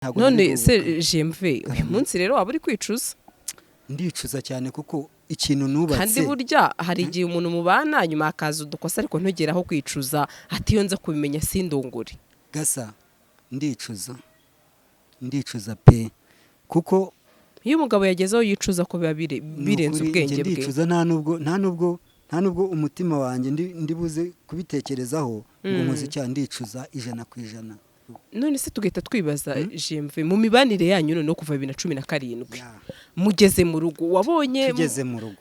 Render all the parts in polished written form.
Ntabwo None nari se guhubuka. JMV, uyu munsi rero waba uri kwicuza? Ndicuza cyane, kuko ikintu nubatse Kandi burya hari igihe umuntu mubana, nyuma hakaza udukosa, ariko ntugere aho kwicuza ati: "Iyo nza kubimenya sindungure." Gasa, ndicuza, ndicuza pe, kuko Iyo umugabo yagezeho yicuza ko biba ni birenze ukuri, ubwenge njye bwe. Ndicuza, nta nubwo umutima wanjye ndibuze kubitekerezaho ngo nkoze icyaha. Ndicuza 100%. None se tugahita twibaza, JMV, mu mibanire yanyu noneho kuva 2017 mugeze mu rugo, wabonye Tugeze mu rugo,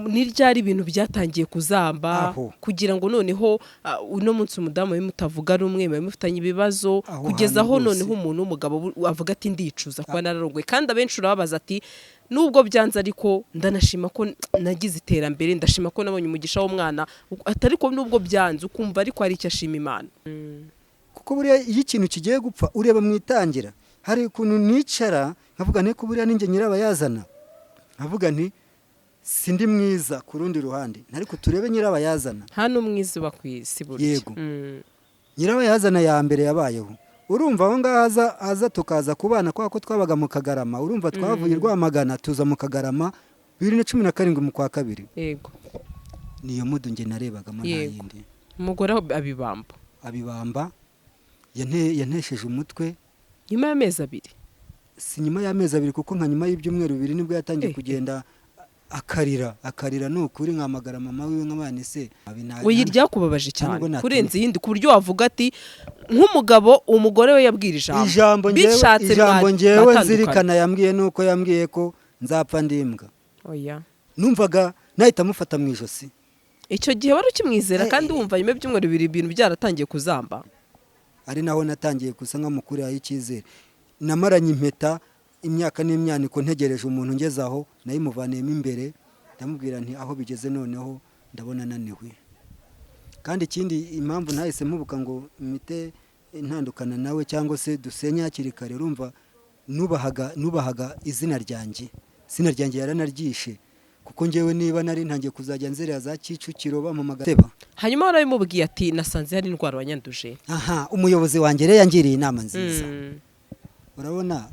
ni ryari ibintu byatangiye kuzamba Aho. kugira ngo noneho uno munsi umudamu we mutavuga rumwe, mube mufitanye ibibazo, Aho kugeza aho hantu rwose. noneho umuntu w'umugabo avuga ati: "Ndicuza kuba nararongoye"? Kandi abenshi urababaza ati: "Nubwo byanze, ariko ndanashima ko nagize iterambere, ndashima ko nabonye umugisha w'umwana," atari ko nubwo byanze ukumva ariko hari icyo ashima Imana. Kuko buriya iyo ikintu kigiye gupfa ureba mu itangira. Hari ukuntu nicara nkavuga nti: "Ko buriya ninjye nyirabayazana," nkavuga nti: "Sindi mwiza ku rundi ruhande, ariko turebe nyirabayazana." Nta n'umwiza uba ku isi burya. Yego. Nyirabayazana ya mbere yabayeho, urumva aho ngaho aza tukaza kubana, kubera ko twabaga mu Kagarama. Urumva twavuye i Rwamagana tuza mu Kagarama 2017 mu kwa kabiri. Niyo mudu njye narebagamo, nta yindi. Umugore abibamba. Abibamba, yantesheje umutwe. Nyuma y'amezi 2? Si nyuma y'amezi 2, kuko nka nyuma y'ibyumweru 2 nibwo yatangiye kugenda akarira, akarira. Ni ukuri, nkahamagara mama wiwe nk'abana se. Oya, ryakubabaje Nta nubwo cyane natinya. kurenza iyindi, ku buryo wavuga ati nk'umugabo umugore we yabwira ijambo Ijambo njyewe bishatse ijambo njyewe mwatandukana. nzirikana yambwiye nuko yambwiye ko nzapfa ndimbwa. Oya. Numvaga nahita mufata mu ijosi. Icyo gihe wari ukimwizera? Kandi wumva nyuma y'ibyumweru 2 ibintu byaratangiye kuzamba. Ari naho natangiye gusa nkamukuriraho icyizere. Namaranye impeta imyaka n'imyaniko ntegereje umuntu, ngeze aho nayimuvaniyemo imbere, ndamubwira nti: "Aho bigeze noneho ndabona ananiwe." Kandi ikindi, impamvu ntahise mpubuka ngo mpite ntandukana nawe cyangwa se dusenye hakiri kare, urumva nubahaga izina ryanjye. Izina ryanjye yaranaryishe, kuko ngewe niba nari ntangiye kuzajya nzerera za Kicukiro bampamagara. Hanyuma warabimubwiye ati: "Nasanze hari indwara wanyanduje"? Aha, umuyobozi wanjye rero yangiriye inama nziza. Urabona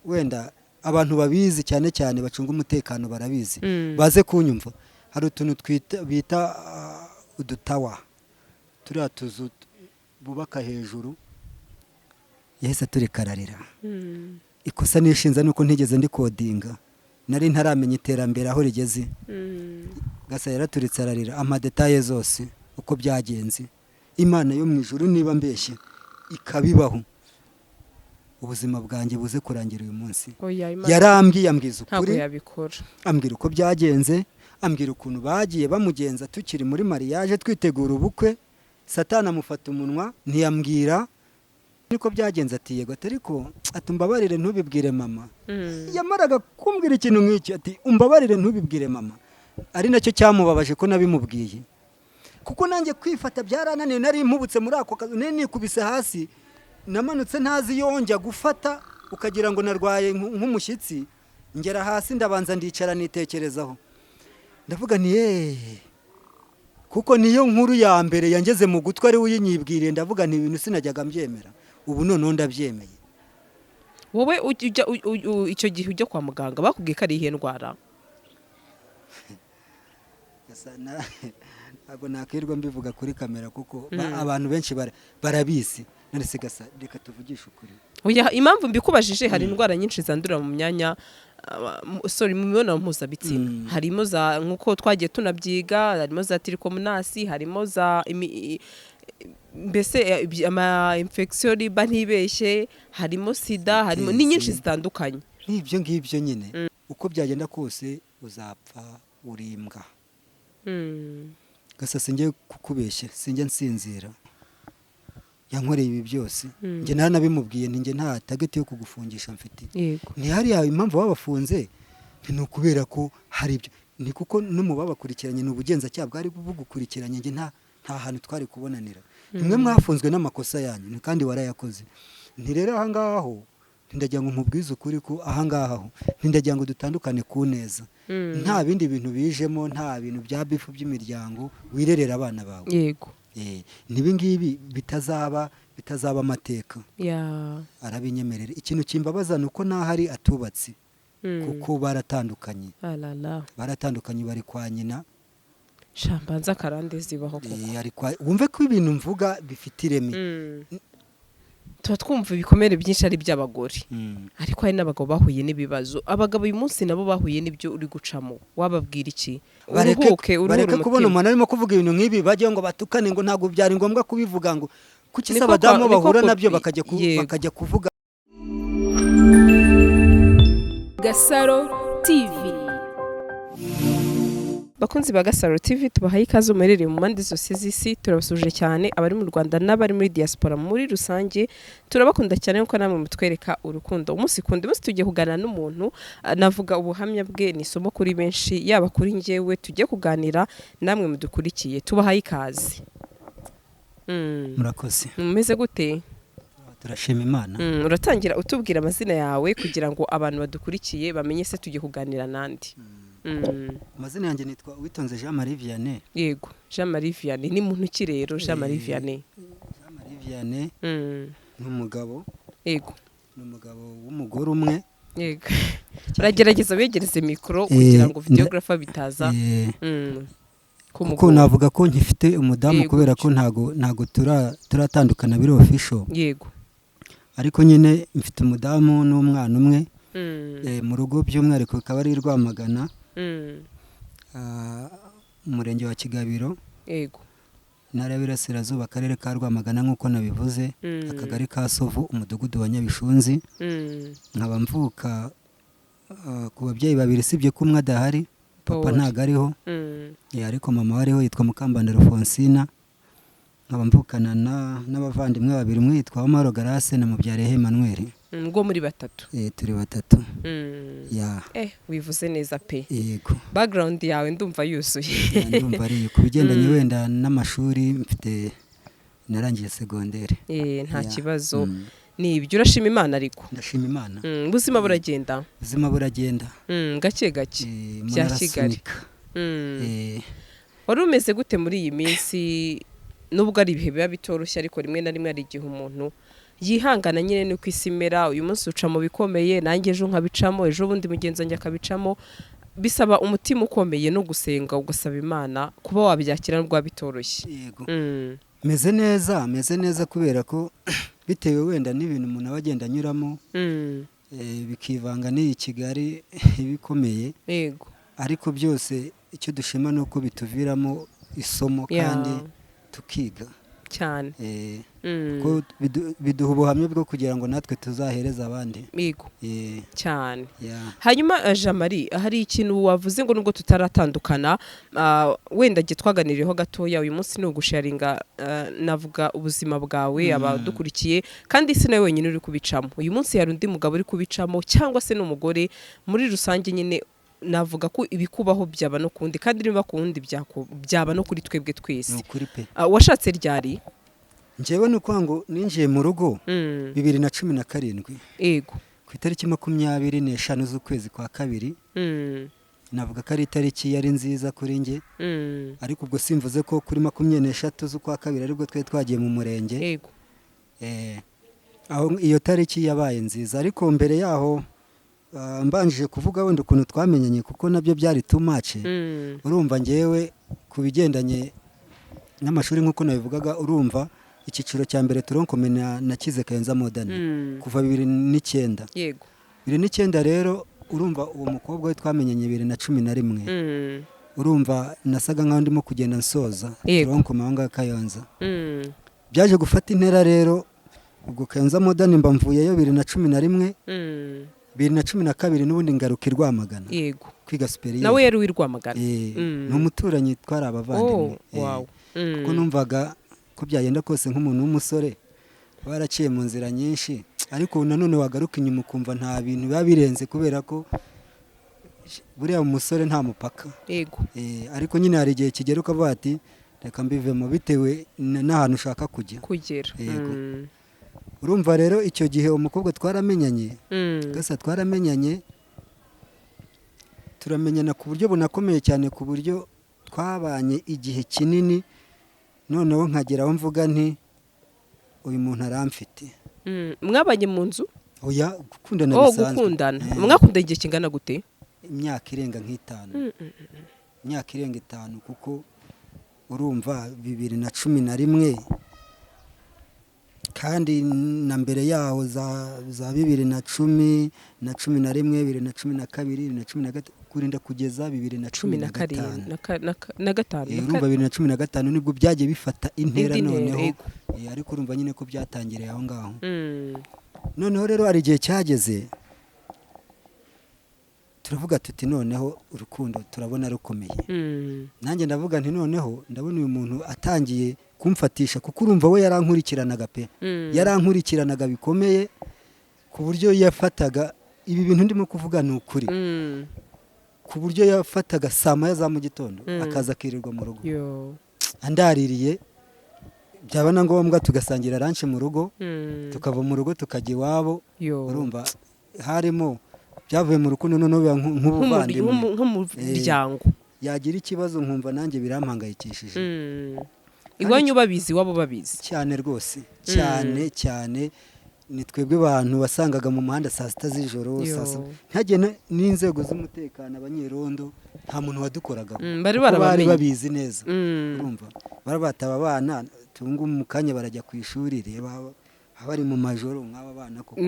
wenda abantu babizi, cyane cyane bacunga umutekano barabizi, baze kunyumva. Hari utuntu twita bita udutawa, turiya tuzu bubaka hejuru. Yahise aturikararira. Ikosa nishinza nuko ntigeze ndikodinga, nari ntaramenya iterambere aho rigeze. Gasa yaraturitse ararira, amadétails zose uko byagenze. Imana yo mu ijuru, niba mbeshye ikabibaho, ubuzima bwanjye buze kurangira uyu munsi. Oya, Imana Yarambwiye, ambwiza ntabwo ukuri. yabikora. Ambwira uko byagenze, ambwira ukuntu bagiye bamugenza tukiri muri mariage, twitegura ubukwe, Satani amufata umunwa ntiyambwira. Niko byagenze? Ati: "Yego." Ati: "Ariko," ati, "umbabarire ntubibwire mama." Yamaraga kumbwira ikintu nk'icyo, ati: "Umbabarire ntubibwire mama," ari nacyo cyamubabaje ko nabimubwiye, kuko nanjye kwifata byarananiye. Nari mpubutse muri ako kazi, nari nikubise hasi, namanutse ntazi yonjya gufata, ukagira ngo narwaye nk'umushyitsi. Ngera hasi ndabanza ndicara, nitekerezaho, ndavuga nti: "Yeee," kuko niyo nkuru ya mbere yangeze mu gutwi ari we uyinyibwiriye. Ndavuga nti: "Ibintu sinajyaga mbyemera, ubu noneho ndabyemeye." Wowe icyo gihe ujya kwa muganga bakubwiye ko ari iyihe ndwara? Ntabwo nakwirwa mbivuga kuri kamera, kuko abantu benshi barabizi. None se gasa, reka tuvugishe ukuri. Oya, impamvu mbikubajije, hari indwara nyinshi zandurira mu myanya, sorry, mu mibonano mpuzabitsina. Harimo za, nk'uko twagiye tunabyiga, harimo za trichomonas, harimo za mbese ama infection riba ntibeshye, harimo sida, harimo ni nyinshi zitandukanye. N'ibyo ngibyo nyine, uko byagenda kose uzapfa urimbwa. Gasa, sinjye kukubeshya, sinjya nsinzira. Yankoreye ibi byose. Njye naranabimubwiye nti: "Njye nta target yo kugufungisha mfite." Ntihariya impamvu babafunze ni ukubera ko hari ibyo, ni kuko no mu babakurikiranye ni ubugenzacyaha bwari bugukurikiranye. Njye nta hantu twari kubonanira. Nimwe mwafunzwe n'amakosa yanyu, ni kandi warayakoze. Nti: "Rero aha ngaha ho ntindagira ngo nkubwize ukuri ko aha ngaha ho ntindagira ngo dutandukane ku neza, nta bindi bintu bijemo, nta bintu bya bifu by'imiryango, wirerera abana bawe." N'ibi ngibi bitazaba. bitazaba amateka. Ya. Arabinyemerera. Ikintu kimbabaza ni uko n'ahari atubatse, kuko baratandukanye. Alala. Baratandukanye, bari kwa nyina. Shambanza akarande zibaho koko. Ari wumve ko ibintu mvuga bifite ireme. Tuba twumva ibikomere byinshi ari iby'abagore, ariko hari n'abagabo bahuye n'ibibazo. Abagabo uyu munsi nabo bahuye n'ibyo uri gucamo, wababwira iki? Uruhuke, uruhure Bareke kubona umutima. umuntu arimo kuvuga ibintu nk'ibi, bajye ngo batukane, ngo ntabwo byari ngombwa kubivuga, ngo kuki se Niko abadamu niko bahura nabyo bakajya Yego. bakajya kuvuga. Gasaro TV. Bakunzi ba Gasaro TV, tubahaye ikaze muherereye mu mpande zose z'isi. Turabasuje cyane, abari mu Rwanda n'abari muri diaspora muri rusange. Turabakunda cyane kuko namwe mutwereka urukundo umunsi kundi. Umunsi tugiye kuganira n'umuntu, navuga ubuhamya bwe ni isomo kuri benshi, yaba kuri njyewe tugiye kuganira, namwe mudukurikiye. Tubahaye ikaze. Murakoze. Mumeze gute? Turashima Imana. Uratangira utubwira amazina yawe kugira ngo abantu badukurikiye bamenye se tugiye kuganira nandi. Amazina yanjye nitwa Uwitonze Jean Marie Vianney. Yego, Jean Marie Vianney ni muntu ki rero, Jean Marie Vianney? Jean Marie Vianney ni umugabo, ni umugabo w'umugore umwe. Yego, uragerageza wegereze mikoro kugira ngo videographer bitaza Kuko kumugora. navuga ko nkifite umudamu kubera ko ntago turatandukana biri official. Ariko nyine mfite umudamu n'umwana umwe. Mu rugo by'umwihariko bikaba ari i Rwamagana, umurenge wa Kigabiro, intara y'Iburasirazuba, akarere ka Rwamagana nk'uko nabivuze, akagari ka Sovu, umudugudu wa Nyabishunzi. Nkaba mvuka ku babyeyi babiri, usibye ko umwe adahari, papa Paul. ntago ariho. Ariko mama we ariho, yitwa Mukambanda Alphonsina. Nkaba mvukana n'abavandimwe babiri, umwe yitwa Uwamahoro Grace na Mubyarehe Emmanuel. Ubwo muri batatu? Turi batatu. Ya. Wivuze neza pe. Yego. Background yawe ndumva yuzuye. Ya, ndumva ari ku bigendanye wenda n'amashuri, mfite narangije segondere. Nta Ya. kibazo. Ni ibyo, urashima Imana ariko? Ndashima Imana. Ubuzima buragenda? Ubuzima buragenda. Gake gake. Umuntu Bya Kigali. arasunika. Wari umeze gute muri iyi minsi? Nubwo ari ibihe biba bitoroshye, ariko rimwe na rimwe hari igihe umuntu yihangana nyine, nuko isi imera. Uyu munsi uca mu bikomeye, nanjye ejo nkabicamo, ejo bundi mugenzi wanjye akabicamo. Bisaba umutima ukomeye no gusenga, ugasaba Imana kuba wabyakira nubwo biba bitoroshye. Yego. Meze neza, meze neza, kubera ko bitewe wenda n'ibintu umuntu aba agenda anyuramo, bikivanga n'iyi Kigali ibikomeye, ariko byose icyo dushima ni uko bituviramo isomo kandi tukiga. Cyane. Kuko biduha ubuhamya bwo kugira ngo natwe tuzahereze abandi. Cyane. Ya. Hanyuma Jean Marie, hari ikintu wavuze ngo nubwo tutaratandukana, wenda jye twaganiriyeho gatoya. Uyu munsi ni ugusharinga, navuga ubuzima bwawe abadukurikiye, kandi si nawe wenyine uri kubicamo. Uyu munsi hari undi mugabo uri kubicamo cyangwa se n'umugore muri rusange. Nyine navuga ko ibikubaho byaba no kundi, kandi niba ku wundi byaba no kuri twebwe Ni twese. ukuri pe. Washatse ryari? Njyewe ni ukuvuga ngo ninjiye mu rugo 2017, ku itariki 25 z'ukwezi kwa kabiri. Navuga ko ari itariki yari nziza kuri njye, ariko ubwo simvuze ko kuri 23 z'ukwa kabiri aribwo twari twagiye mu murenge. Aho iyo tariki yabaye nziza, ariko mbere yaho, mbanjije kuvuga wenda ukuntu twamenyanye, kuko nabyo byari too much. Urumva ngewe ku bigendanye n'amashuri, nk'uko nabivugaga, urumva icyiciro cya mbere tronc commun nakize Kayonza Modern kuva 2009. 2009 rero, urumva uwo mukobwa we twamenyanye 2011. Urumva nasaga nkaho ndimo kugenda nsoza tronc commun aho ngaho Kayonza. Byaje gufata intera rero, ubwo Kayonza Modern mba mvuyeyo 2011. 2012 n'ubundi ngaruka i Rwamagana kwiga supérieur. Nawe yari uw'i Rwamagana? Ni umuturanyi, twari abavandimwe. Oh, wow. Kuko numvaga ko byagenda kose nk'umuntu w'umusore waraciye mu nzira nyinshi, ariko nanone wagaruka inyuma ukumva nta bintu biba birenze, kubera ko buriya umusore nta mupaka. Ariko nyine hari igihe kigera ukavuga ati reka mbivemo, bitewe n'ahantu ushaka kujya. Kugera. Yego. Urumva rero icyo gihe umukobwa twaramenyanye, gasa twaramenyanye, turamenyana ku buryo bunakomeye cyane, ku buryo twabanye igihe kinini, noneho nkagera aho mvuga nti Uyu muntu aramfite. Mwabanye mu nzu? Oya, gukundana Oh, bisanzwe. gukundana. Mwakundanye igihe kingana gute? Imyaka irenga nk'itanu, imyaka irenga 5, kuko urumva 2011, kandi na mbere yaho za 2010 na 11, 2012, 2013, kurinda kugeza bibiri na cumi cumi na na karindwi gatanu. Na gatanu. Urumva 2015 nibwo byagiye bifata intera. Indi ntera, Noneho yego. Ariko urumva nyine ko byatangiriye aho ngaho. Noneho rero hari igihe cyageze turavuga tuti noneho urukundo turabona rukomeye. Nanjye ndavuga nti noneho ndabona uyu muntu atangiye kumfatisha, kuko urumva we yarankurikiranaga pe. Yarankurikiranaga bikomeye, ku buryo yafataga, ibi bintu ndimo kuvuga ni ukuri, ku buryo yafataga saa moya za mu gitondo akaza akirirwa mu rugo Yo. andaririye, byaba na ngombwa tugasangira lunch mu rugo, tukava mu rugo tukajya iwabo. Yo. Urumva harimo, byavuye mu rukundo noneho biba nk'ubuvandimwe. Nk'umuryango. Yagira ikibazo nkumva nanjye birampangayikishije. Iwanyu babizi, iwabo babizi? Cyane rwose, cyane cyane. Ni twebwe bantu wasangaga mu muhanda saa 6 z'ijoro, Yo. saa 7, ntihagire n'inzego z'umutekano, abanyerondo, nta muntu wadukoragaho. Bari Kuko bari barabamenye. babizi neza. Urumva barabataba abana tungu mu kanya barajya ku ishuri, reba bari mu majoro nk'aba bana koko.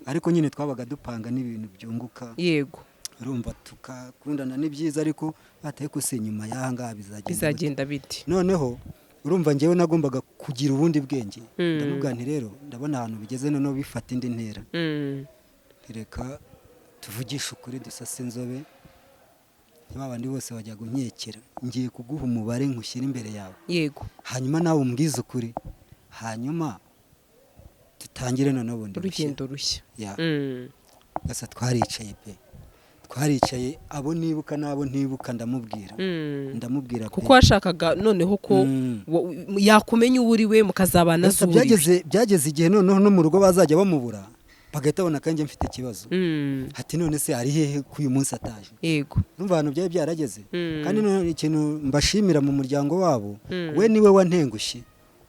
Ariko nyine twabaga dupanga n'ibintu byunguka. Urumva tukakundana ni byiza, ariko bataye ko si inyuma y'aha ngaha bizagenda gute? Bizagenda bite? Noneho urumva njyewe nagombaga kugira ubundi bwenge. Ndamubwira nti rero ndabona ahantu bigeze noneho bifata indi ntera, reka tuvugishe ukuri, dusase inzobe, niba abandi bose bajya gunkekera, ngiye kuguha umubare nkushyira imbere yawe, hanyuma nawe umbwize ukuri, hanyuma dutangire noneho bundi bushya. Urugendo rushya. Ya. Gasa twaricaye pe, twaricaye, abo nibuka n'abo ntibuka, ndamubwira. Ndamubwira pe. Kuko washakaga noneho ko yakumenya uwo uri we, mukazabana Gusa z'uwo uri we. Byageze igihe noneho no mu rugo bazajya bamubura, bagahita babona ko njye mfite ikibazo. Ati none se ari hehe ko uyu munsi ataje? Urumva ahantu byari byarageze. Kandi noneho ikintu mbashimira mu muryango wabo, we niwe wantengushye,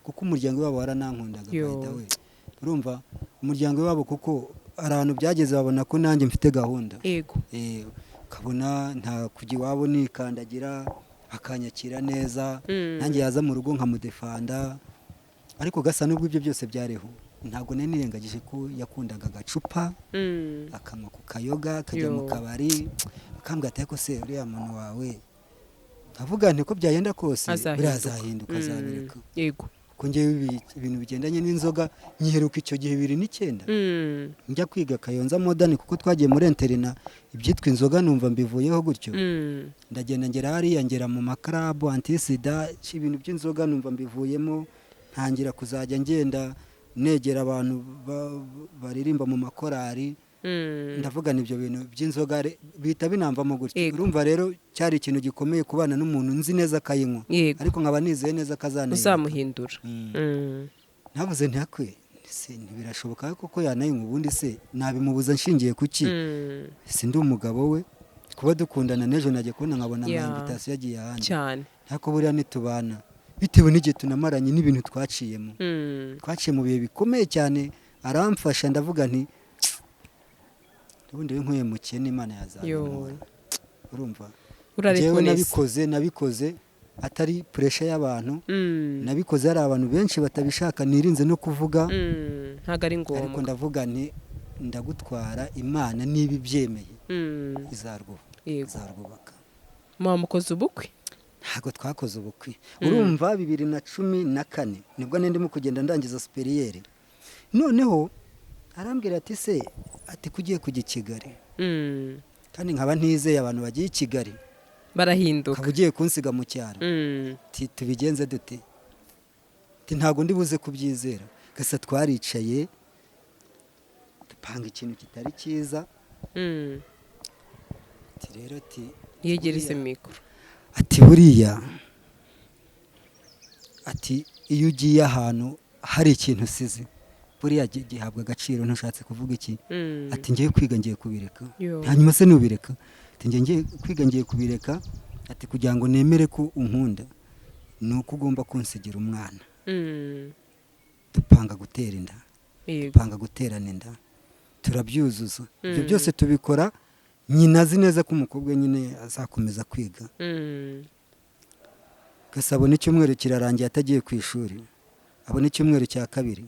kuko umuryango wabo waranankundaga. Yo. By the way, urumva umuryango wabo, kuko hari ahantu byageze babona ko nanjye mfite gahunda. Ukabona nta kujya iwabo nikandagira, akanyakira neza. Nanjye yaza mu rugo nkamudefanda. Ariko gasa n'ubwo ibyo byose byariho, ntabwo nari nirengagije ko yakundaga agacupa, akanywa ku kayoga, akajya mu Yo. kabari, akambwira ati ariko se uriya muntu wawe, nkavuga nti ko byagenda kose buriya Azahinduka. azahinduka, azabireka. Ko njyewe ibintu bigendanye n'inzoga nyiheruka icyo gihe 2009, njya kwiga Kayonza Modern, kuko twagiye muri internat, ibyitwa inzoga numva mbivuyeho gutyo. Ndagenda ngera hariya, ngera mu makarabu antisida, ibintu by'inzoga numva mbivuyemo, ntangira kuzajya ngenda negera abantu baririmba mu makorari. Ndavuga ibyo bintu by'inzoga bihita binamvamo gutyo. Urumva rero cyari ikintu gikomeye kubana n'umuntu nzi neza akayinywa, ariko nkaba nizeye neza ko azanayireka. Uzamuhindura. Navuze ntakwe se, ntibirashoboka koko yanayinywa, ubundi se nabimubuza nshingiye kuki? Si ndi umugabo we? Kuba dukundana, n'ejo najya kubona nkabona ama invitation yagiye ahandi. Ariko buriya nitubana, bitewe n'igihe tunamaranye n'ibintu twaciyemo, twaciye mu bihe bikomeye cyane, aramfasha. Ndavuga nti ubundi we nkuyemukiye n'Imana yazabinkora. Urumva njyewe Urarekonesa. nabikoze atari pressure y'abantu. Nabikoze hari abantu benshi batabishaka, nirinze no kuvuga. Ntabwo ari Ariko ngombwa. ndavuga nti ndagutwara, Imana niba ibyemeye izarwubaka. Muba mukoze ubukwe? Ntabwo twakoze ubukwe. Urumva 2014 nibwo nari ndimo kugenda ndangiza supérieur. Noneho arambwira ati se, ati ko ugiye kujya i Kigali, kandi nkaba ntizeye abantu bagiye i Kigali, Barahinduka. ukaba ugiye kunsiga mu cyaro, ati tubigenze dute? Ati ntabwo ndi buze kubyizera. Gasa twaricaye dupanga ikintu kitari cyiza. Ati rero, ati Yegereze mikoro. Ati buriya, ati iyo ugiye ahantu hari ikintu usize, buriya gihabwa agaciro. Ntushatse kuvuga iki? Ati ngiye kwiga, ngiye kubireka. Yo. Hanyuma se nubireka? Ati njye ngiye kwiga, ngiye kubireka. Ati kugira ngo nemere ko unkunda ni uko ugomba kunsigira umwana. Dupanga gutera inda, dupanga guterana inda, turabyuzuza. Ibyo byose tubikora nyina azi neza ko umukobwa nyine azakomeza kwiga. Gusa abona icyumweru kirarangiye atagiye ku ishuri, abona icyumweru cya kabiri.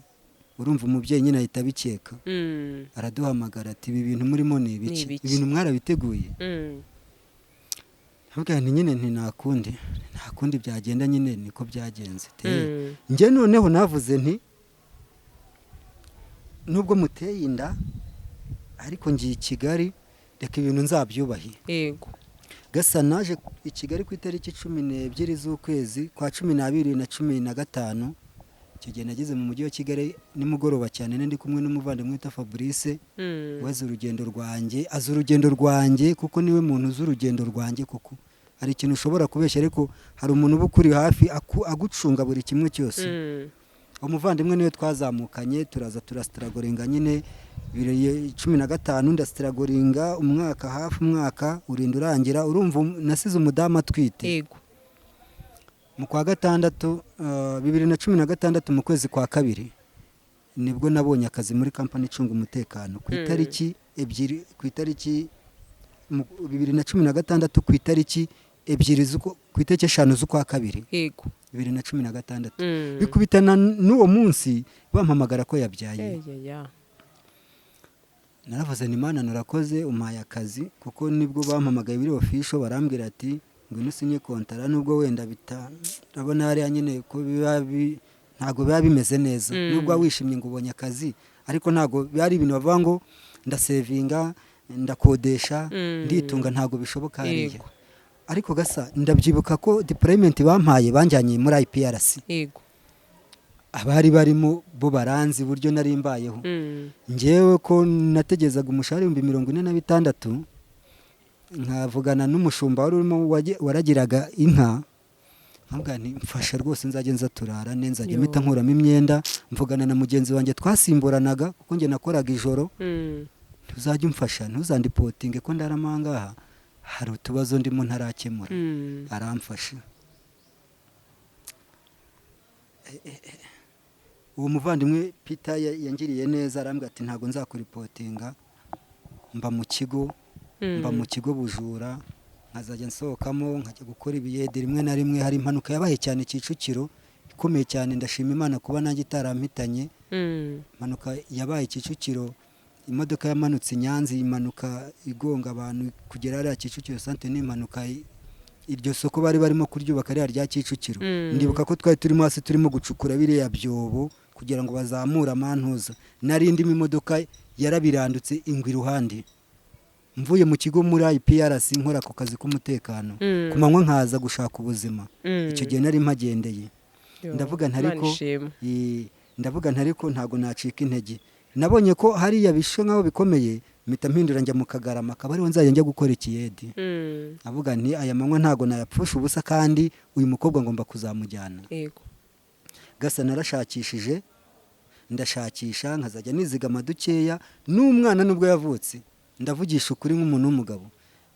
Urumva umubyeyi nyine ahita abikeka. Araduhamagara ati: "Ibi bintu murimo ni ibiki? Ibiki? Ibintu mwarabiteguye?" Ntabwo nti nyine, nti nta kundi, nta kundi byagenda nyine, niko byagenze. Njye noneho navuze nti: "Nubwo muteye inda, ariko ngiye i Kigali, reka ibintu nzabyubahe." Gasa naje i Kigali ku itariki 12 z'ukwezi kwa 12 na 15. Icyo gihe nageze mu mujyi wa Kigali nimugoroba cyane, ndi kumwe n'umuvandimwe witwa Fabrice. We azi urugendo rwanjye, azi urugendo rwanjye, kuko niwe muntu uzi urugendo rwanjye, kuko hari ikintu ushobora kubeshya, ariko hari umuntu uba ukuri hafi agucunga buri kimwe cyose. Umuvandimwe niwe twazamukanye, turaza turastrugglinga nyine 2015, ndastrugglinga umwaka, hafi umwaka urinda urangira. Urumva nasize umudamu atwite. Mu kwa gatandatu, 2016, mu kwezi kwa kabiri, nibwo nabonye akazi muri kampani icunga umutekano ku itariki 2, ku itariki 2016, ku itariki 2 ku itariki 5 z'ukwa kabiri 2016. Bikubitana n'uwo munsi bampamagara ko yabyaye. Eya. Naravuze nti: "Imana nurakoze, umpaye akazi," kuko nibwo bampamagaye biri official, barambwira ati: "Ngwino usinye kontara." Nubwo wenda bita urabona hariya nyine ko biba ntabwo biba bimeze neza. Nubwo waba wishimye ngo ubonye akazi, ariko ntabwo biba ari ibintu bavuga ngo ndasavinga, ndakodesha, nditunga, ntabwo bishoboka hariya. Ariko gasa ndabyibuka ko deployment bampaye, banjyanye muri IPRC. Abari barimo bo baranzi uburyo nari mbayeho. Njyewe ko nategerezaga umushahara 46,000, nkavugana n'umushumba wari urimo waragiraga inka, nkavuga nti: "Mfasha rwose nzajye nza turarane, nzajya mpita nkuramo imyenda." Mvugana na mugenzi wanjye twasimburanaga, kuko njye nakoraga ijoro: "Ntuzajya umfasha, ntuzandipotinge ko ndarama ngaha, hari utubazo ndimo ntarakemura." Aramfasha. Uwo muvandimwe Peter yangiriye neza, arambwira ati: "Ntabwo nzakuripotinga." Mba mu kigo, mba mu kigo bujura, nkazajya nsohokamo nkajya gukora ibiyede rimwe na rimwe. Hari impanuka yabaye cyane Kicukiro ikomeye cyane, ndashima Imana kuba nanjye itarampitanye. Impanuka yabaye Kicukiro, imodoka yamanutse i Nyanza, imanuka igonga abantu kugera hariya Kicukiro santere. Ni impanuka iryo soko bari barimo kuryubaka ririya rya Kicukiro. Ndibuka ko twari turimo hasi turimo gucukura biriya byobo kugira ngo bazamure amantuza, nari ndimo, imodoka yarabirandutse ingwa iruhande. Mvuye mu kigo muri IPRC nkora ako kazi k'umutekano, ku manywa nkaza gushaka ubuzima. Icyo gihe nari mpagendeye. Yo, Ndavuga nti Imana ariko ishimwe. Ndavuga nti ariko ntabwo nacika intege. Nabonye ko hariya bishe nk'aho bikomeye, mpita mpindura njya mu Kagarama, akaba ariho nzajya njya gukora ikiyedi. Avuga nti: "Aya manywa ntabwo nayapfusha ubusa, kandi uyu mukobwa ngomba kuzamujyana." Gasa narashakishije, ndashakisha, nkazajya nizigama dukeya n'umwana. Nubwo yavutse, ndavugisha ukuri nk'umuntu w'umugabo,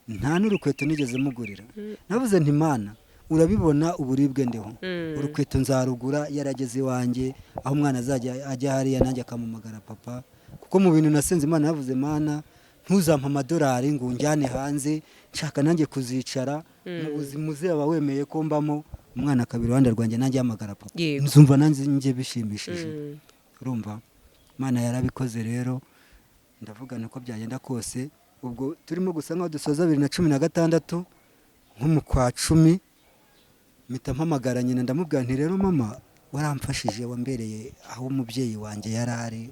nta n'urukweto nigeze mugurira. Navuze nti: "Mana, urabibona uburibwe ndiho, urukweto nzarugura yarageze iwanjye, aho umwana azajya ajya hariya nanjye akamumagara papa." Kuko mu bintu nasenze Imana, yavuze: "Mana, ntuzampe amadolari ngo unjyane hanze, nshaka nanjye kuzicara mu buzima uzaba wemeye ko mbamo, umwana akaba iruhande rwanjye nanjye yahamagara papa, nzumva nanjye njye bishimishije." Urumva Imana yarabikoze rero. Ndavuga uko byagenda kose, ubwo turimo gusa nkaho dusoza 2016, nko mu kwa 10, mpita mpamagara nyina, ndamubwira nti: "Rero mama, waramfashije, wambereye aho umubyeyi wanjye yari ari,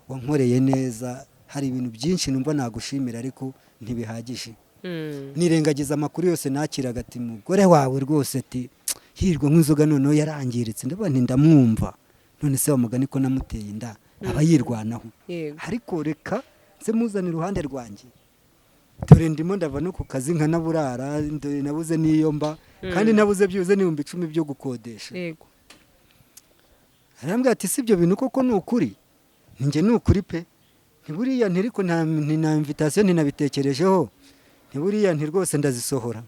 wankoreye neza, hari ibintu byinshi numva nagushimira ariko ntibihagije." Nirengagiza amakuru yose nakiraga ati: "Mugore wawe rwose," ati, "hirwa nk'inzoga, noneho yarangiritse." Ndavuga nti: "Ndamwumva, none se wa mugani ko namuteye inda aba yirwanaho." Ariko reka nze muzane iruhande rwanjye, dore ndimo ndava no ku kazi nkanaburara, dore nabuze n'iyo mba, kandi nabuze byibuze n'10,000 byo gukodesha. Arambwira ati: "Si ibyo bintu koko ni ukuri?" Njye: "Ni ukuri pe." Ntiburiya ntiriko nta invitation, ntinabitekerejeho, ntiburiya nti rwose ndazisohora.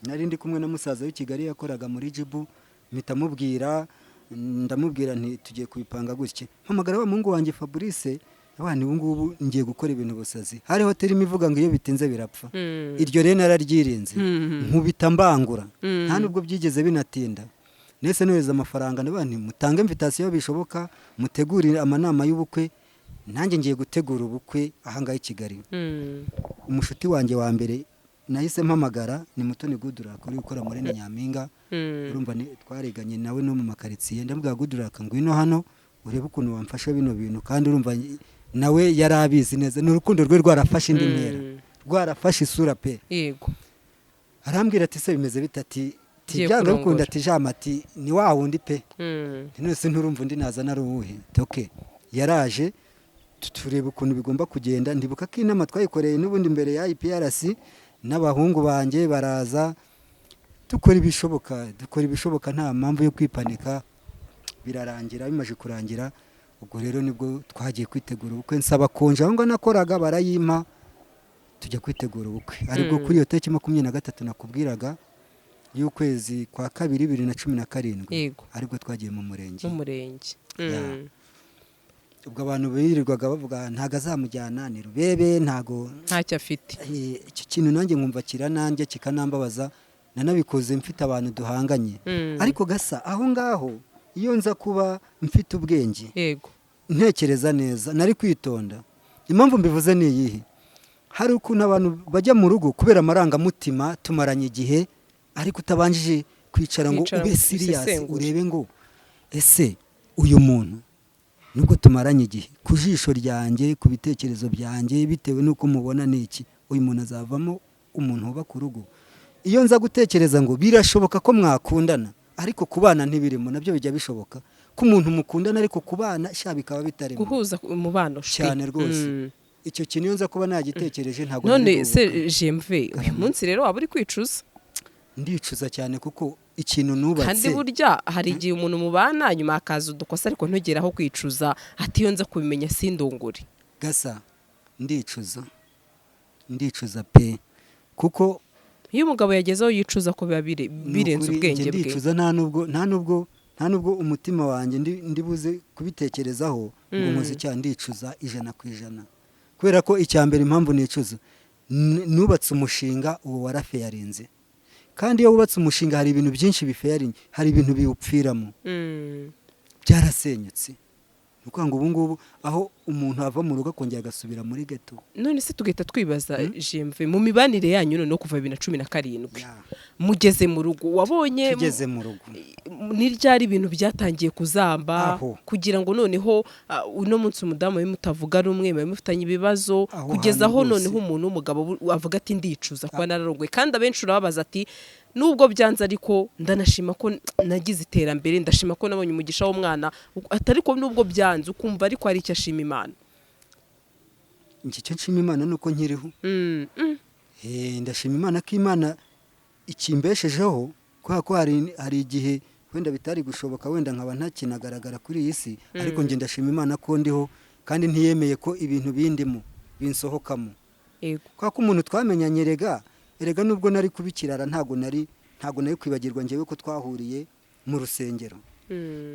Nari ndi kumwe na musaza w'i Kigali yakoraga muri Jibu, mpita mubwira. Ndamubwira nti tugiye kubipanga gutya. Mpamagara wa muhungu wanjye Fabrice, abana ubu ngubu ngiye gukora ibintu busazi. Hari hoteli ivuga ngo iyo bitinze birapfa. Iryo rero nararyirinze, nkubita mbangura, nta nubwo byigeze binatinda. Nese nohereza amafaranga, ndavuga nti mutange invitation bishoboka, mutegure amanama y'ubukwe, nanjye ngiye gutegura ubukwe ahangaha i Kigali. Umushuti wanjye wa mbere nahise mpamagara ni Mutoni Goodluck uri gukora muri Nyampinga. Urumva twariganye nawe no mu makaritsiye. Ndamubwira: "Goodluck, ngwino hano urebe ukuntu wamfasha bino bintu." Kandi urumva nawe yari abizi neza, ni urukundo rwe rwarafashe indi ntera, rwarafashe isura pe. Arambwira ati: "Se bimeze bite?" Ati Ngiye byanga kurongora. bikunda. Ati jama, ati ni wa wundi pe. None se nturumva undi nazana ari uwuhe? Ati, "Okay." Yaraje, tureba ukuntu bigomba kugenda. Ndibuka ko inama twayikoreye n'ubundi imbere ya IPRC, n'abahungu banjye baraza, dukora ibishoboka, dukora ibishoboka, nta mpamvu yo kwipanika. Birarangira. Bimaze kurangira, ubwo rero nibwo twagiye kwitegura ubukwe. Nsaba konje aho ngaho nakoraga, barayimpa, tujya kwitegura ubukwe, aribwo kuri iyo tariki 23 nakubwiraga y'ukwezi kwa kabiri 2017, aribwo twagiye mu murenge. Mu murenge. Ya. Ubwo abantu birirwaga bavuga ntago azamujyana, ni rubebe, ntago Ntacyo afite. Icyo kintu nanjye nkumva kirananjye, kikanambabaza. Nanabikoze mfite abantu duhanganye. Ariko gasa aho ngaho, iyo nza kuba mfite ubwenge, ntekereza neza, nari kwitonda. Impamvu mbivuze ni iyihe? Hari ukuntu abantu bajya mu rugo kubera amarangamutima, tumaranye igihe, ariko utabanjije kwicara ngo Kwicara ube ngo serious, usesengure. urebe ngo ese uyu muntu nubwo tumaranye igihe, ku jisho ryanjye, ku bitekerezo byanjye, bitewe n'uko mubona, ni iki? Uyu muntu azavamo umuntu wubaka urugo? Iyo nza gutekereza ngo birashoboka ko mwakundana ariko kubana ntibirimo, nabyo bijya bishoboka ko umuntu mukundana ariko kubana sha bikaba bitarimo. Guhuza umubano shwi. Cyane rwose. Icyo kintu iyo nza kuba nagitekereje, ntabwo None nari se kubuka. JMV, uyu munsi rero waba uri kwicuza? Ndicuza cyane, kuko ikintu nubatse Kandi burya hari igihe umuntu mubana, nyuma hakaza udukosa, ariko ntugere aho kwicuza ati iyo nza kubimenya sindungure. Gasa, ndicuza, ndicuza pe, kuko Iyo umugabo yagezeho yicuza ko biba ni birenze ukuri, ubwenge njye bwe. Ndicuza, nta nubwo umutima wanjye ndibuze kubitekerezaho ngo nkoze icyaha. Ndicuza 100%, kubera ko icya mbere, impamvu nicuza, nubatse umushinga, uwo warafeyarinze. Kandi iyo wubatse umushinga hari ibintu byinshi bifeyarinze, hari ibintu biwupfiramo. Byarasenyutse. Ni ukuvuga ngo ubu ngubu aho umuntu ava mu rugo akongera agasubira muri geto. None se tugahita twibaza, JMV, mu mibanire yanyu noneho kuva 2017 mugeze mu rugo, wabonye Tugeze mu rugo, ni ryari ibintu byatangiye kuzamba Aho. kugira ngo noneho uno munsi umudamu we mutavuga rumwe, mube mufitanye ibibazo, Aho kugeza hantu aho rwose. noneho umuntu w'umugabo avuga ati ndicuza kuba nararongoye? Kandi abenshi urababaza ati nubwo byanze ariko ndanashima ko nagize iterambere, ndashima ko nabonye umugisha w'umwana, ati ariko nubwo byanze, ukumva ariko hari icyo ashima Imana. Iki cyo nshima Imana ni uko nkiriho. Ndashima Imana ko Imana ikimbeshejeho, kubera ko hari igihe wenda bitari gushoboka, wenda nkaba ntakinagaragara kuri iyi si, ariko njye ndashima Imana ko ndiho, kandi ntiyemeye ko ibintu bindimo binsohokamo. Kubera ko umuntu twamenyanye, erega nubwo nari kuba ikirara, ntabwo nari kwibagirwa njyewe ko twahuriye mu rusengero.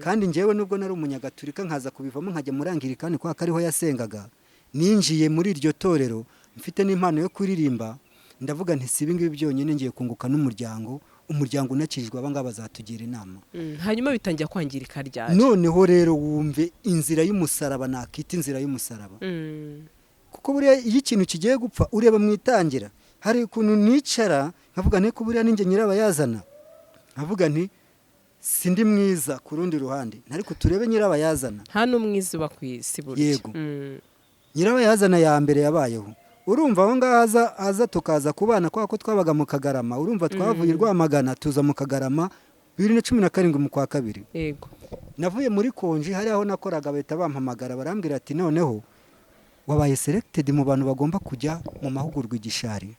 Kandi njyewe nubwo nari umunyagatulika, nkaza kubivamo nkajya muri Angirikani kubera ko ariho yasengaga, ninjiye muri iryo torero mfite n'impano yo kuririmba. Ndavuga nti si ibi ngibi byonyine, ngiye kunguka n'umuryango, umuryango unakijwe, aba ngaba bazatugira inama. Hanyuma bitangira kwangirika ryari? Noneho rero wumve inzira y'umusaraba, nakita inzira y'umusaraba, kuko buriya iyo ikintu kigiye gupfa ureba mu itangira. Hari ukuntu nicara nkavuga nti ko buriya ninjye nyirabayazana, nkavuga nti sindi mwiza ku rundi ruhande, ariko turebe nyirabayazana. Nta n'umwiza uba ku isi burya. Yego. Nyirabayazana ya mbere yabayeho, urumva aho ngaho aza tukaza kubana, kubera ko twabaga mu Kagarama. Urumva twavuye i Rwamagana tuza mu Kagarama 2017 mu kwa kabiri. Navuye muri konji, hari aho nakoraga, bahita bampamagara, barambwira ati noneho wabaye selected mu bantu bagomba kujya mu mahugurwa i Gishari.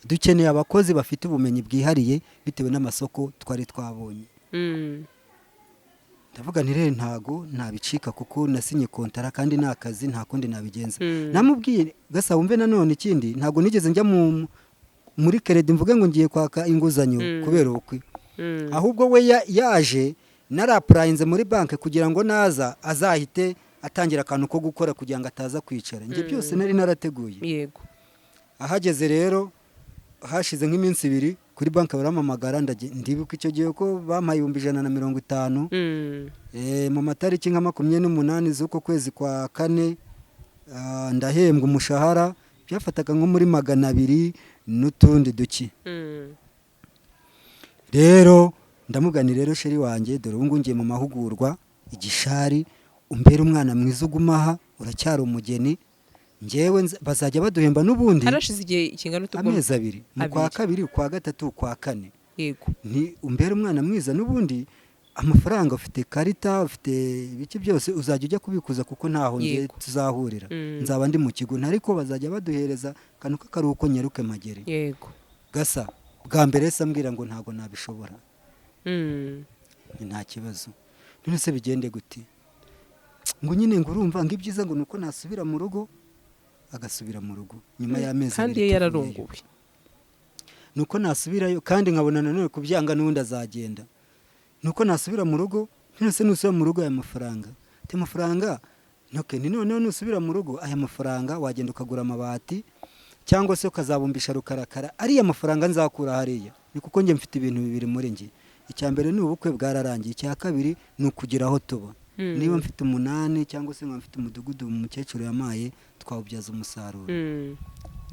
Dukeneye abakozi bafite ubumenyi bwihariye bitewe n'amasoko twari twabonye. Ndavuga nti rero ntago nabicika, kuko nasinye kontara kandi ni akazi, nta kundi nabigenza. Namubwiye gasa, wumve nanone ikindi, ntago nigeze njya muri crédit mvuge ngo ngiye kwaka inguzanyo kubera ubukwe. Ahubwo we yaje Narapplyinze muri banki kugira ngo naza azahite atangira akantu ko gukora kugira ngo ataza kwicara. Njye byose nari narateguye. Ahageze rero, hashize nk'iminsi 2, kuri banki barampamagara. Ndibuka icyo gihe ko bampaye 150,000. Mu matariki nka 28 z'uko kwezi kwa kane, ndahembwa umushahara. Byafataga nko muri 200 n'utundi duki. Rero ndamubwira nti: "Rero chéri wanjye, dore ubu ngubu ngiye mu mahugurwa igishari, umbere umwana mwiza, uguma aha, uracyari umugeni. Njyewe bazajya baduhemba n'ubundi." Harashize igihe kingana ute ubwo? Amezi 2, mu kwa Abiri. kabiri, ukwa gatatu, ukwa kane. Ni umbere umwana mwiza, n'ubundi amafaranga ufite karita, ufite ibiki byose, uzajya ujya kubikuza kuko ntaho ngiye tuzahurira. Nzaba ndi mu kigo, ariko bazajya baduhereza akantu k'akaruhuko, nyaruke magere." Gasa bwa mbere se ambwira ngo ntabwo nabishobora. Ni nta kibazo. None se bigende gute? Ngo nyine ngo urumva ngo ibyiza ngo ni uko nasubira mu rugo. Agasubira mu rugo nyuma y'amezi Kandi 2 ye tuvuyeyo. yararongowe. Nuko nasubirayo kandi nkabona nanone kubyanga, n'ubundi azagenda. Nuko nasubira mu rugo. None se nusubira mu rugo aya mafaranga? Ati amafaranga ntoke ni noneho nusubira mu rugo aya mafaranga wagenda ukagura amabati cyangwa se ukazabumbisha rukarakara. Ariya mafaranga nzakura hariya ni kuko njye mfite ibintu bibiri muri njye: icya mbere ni ubukwe bwararangiye, icya kabiri ni ukugira aho tuba. Niba mfite umunani cyangwa se nkaba mfite umudugudu umukecuru yamaye, twawubyaza umusaruro.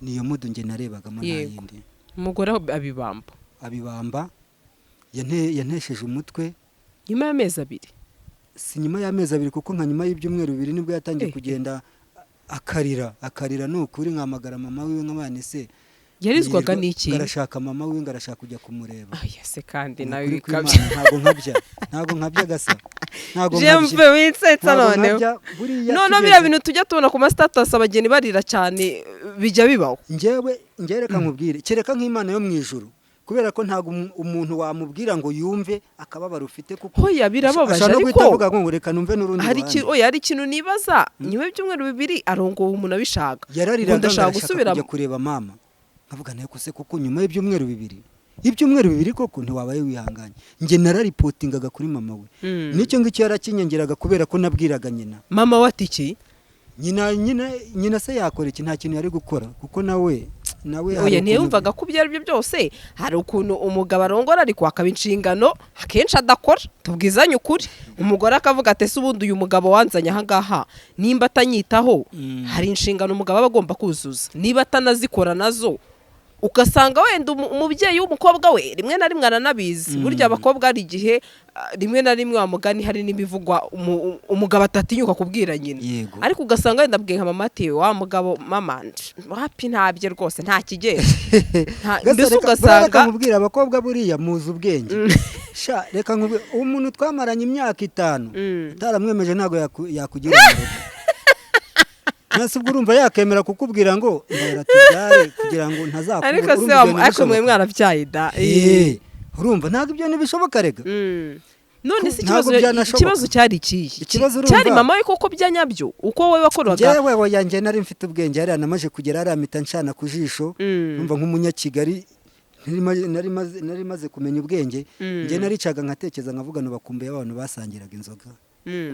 Niyo mudu njye narebagamo, nta yindi. Umugore aho abibamba. Abibamba, yantesheje umutwe. Nyuma y'amezi 2? Si nyuma y'amezi 2, kuko nka nyuma y'ibyumweru 2 nibwo yatangiye kugenda akarira, akarira. Ni ukuri, nkahamagara mama wiwe nk'abana se. Yarizwaga n'iki? Ngarashaka mama wiwe, ngarashaka kujya kumureba. Ah, yese kandi Ni nawe ukuri bikabya. kw'Imana, ntabwo nkabya, ntabwo nkabya gasa, ntabwo nkabya. Jemve, winsetsa. Ntabwo Noneho nkabya, buriya noneho biriya bintu tujya tubona ku ma status, abageni barira cyane, bijya bibaho? Njyewe reka nkubwire, kereka nk'Imana yo mu ijuru, kubera ko ntabwo umuntu wamubwira ngo yumve akababaro ufite, kuko Hoya, birababaje. ashobora no guhita Ariko avuga ngo reka numve n'urundi hari ruhande. oya, hari ikintu nibaza: nyuma y'ibyumweru 2 arongowe umuntu abishaka, ngo Yarariraga ngo ndashaka arashaka gusubira kujya kureba mama. Nkavuga nawe ko se kuko nyuma y'ibyumweru 2, ibyumweru 2 koko ntiwabaye wihanganye? Njye narareportingaga kuri mama we. N'icyo ngicyo yarakinyongeraga kubera ko nabwiraga nyina. Mama we ati iki? Nyina se yakora iki? Nta kintu yari gukora, kuko nawe hari Oya, ntiyumvaga ko ibyo ari byo byose hari ukuntu umugabo arongora ariko akaba inshingano akenshi adakora. Tubwizanye ukuri, umugore akavuga ati: "Ese ubundi uyu mugabo wanzanye ahangaha nimba atanyitaho?" Hari inshingano umugabo aba agomba kuzuza, niba atanazikora nazo ugasanga wenda umubyeyi w'umukobwa we rimwe na rimwe aranabizi. Burya abakobwa hari igihe, rimwe na rimwe wa mugani hari n'ibivugwa umugabo atatinyuka kubwira nyina. Ariko ugasanga wenda abwiye nka mama ati: "Wa mugabo mama wapi, ntabye rwose, nta kigenda." Gasa Mbese reka ugasanga reka nkubwire, abakobwa buriya muzi ubwenge. Sha, reka nkubwire, umuntu twamaranye imyaka 5 utaramwemeje ntabwo yakugira mu rugo. Nase ubwo urumva yakemera kukubwira ngo ndahera tubyare kugira ngo ntazakubura? Ariko se Urumva ibyo bintu ariko mwe bishoboka? mwarabyaye da. Urumva ntabwo ibyo ntibishoboka rega. None se Ntabwo ikibazo byanashoboka. ikibazo cyari ikihe? Ikibazo urumva- Cyari mama we koko bya nyabyo, uko wowe wakoraga? Njyewe oya, njye nari mfite ubwenge. Hariya namaze kugera hariya mpita ncana ku jisho. Numva nk'umunyakigali nari maze kumenya ubwenge. Njye naricaga nkatekereza, nkavuga ngo bakumbuye abantu basangiraga inzoga,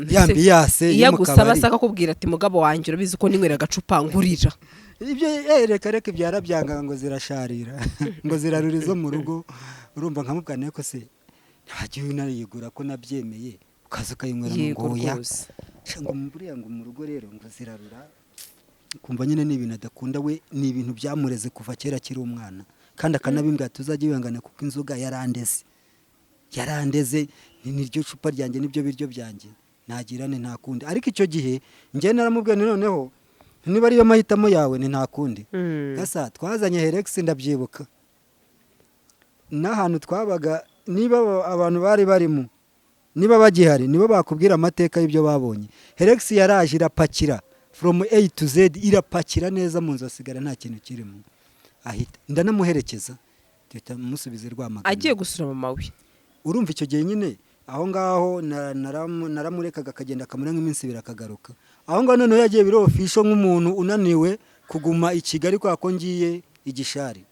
ya ambiance Iyo yo mu agusaba kabari. se akakubwira ati: "Mugabo wanjye, urabizi ko ninywera agacupa, ngurira." Ibyo reka reka, ibyara byanga ngo zirasharira, ngo zirarura izo mu rugo. Urumva nkamubwira ko se ntagiye unayigura ko nabyemeye, ukaza ukayinywera mu Yego. Ngo oya. Rwose. Sha, ngo buriya ngo mu rugo rero ngo zirarura. Kumva nyine ni ibintu adakunda we, ni ibintu byamureze kuva kera akiri umwana, kandi akanabimbwira tuzajya wihangana kuko inzoga yarandeze, yarandeze, ni niryo cupa ryanjye, nibyo biryo byanjye, nagirane nta kundi. Ariko icyo gihe njye naramubwiye nti noneho niba ariyo mahitamo yawe, ni nta kundi. Gasa twazanye Hilux, ndabyibuka, n'ahantu twabaga, niba abantu bari barimo, niba bagihari, nibo bakubwira amateka y'ibyo babonye. Hilux yaraje irapakira from A to Z, irapakira neza, mu nzu hasigara nta kintu kirimo. Ahita ndanamuherekeza, duhita musubiza i Rwamagana. Agiye gusura mama we? Urumva icyo gihe nyine aho ngaho naramurekaga akagenda akamara nk'iminsi 2 akagaruka. Aho ngaho noneho yagiye biri official nk'umuntu unaniwe kuguma i Kigali kubera ko ngiye igishari.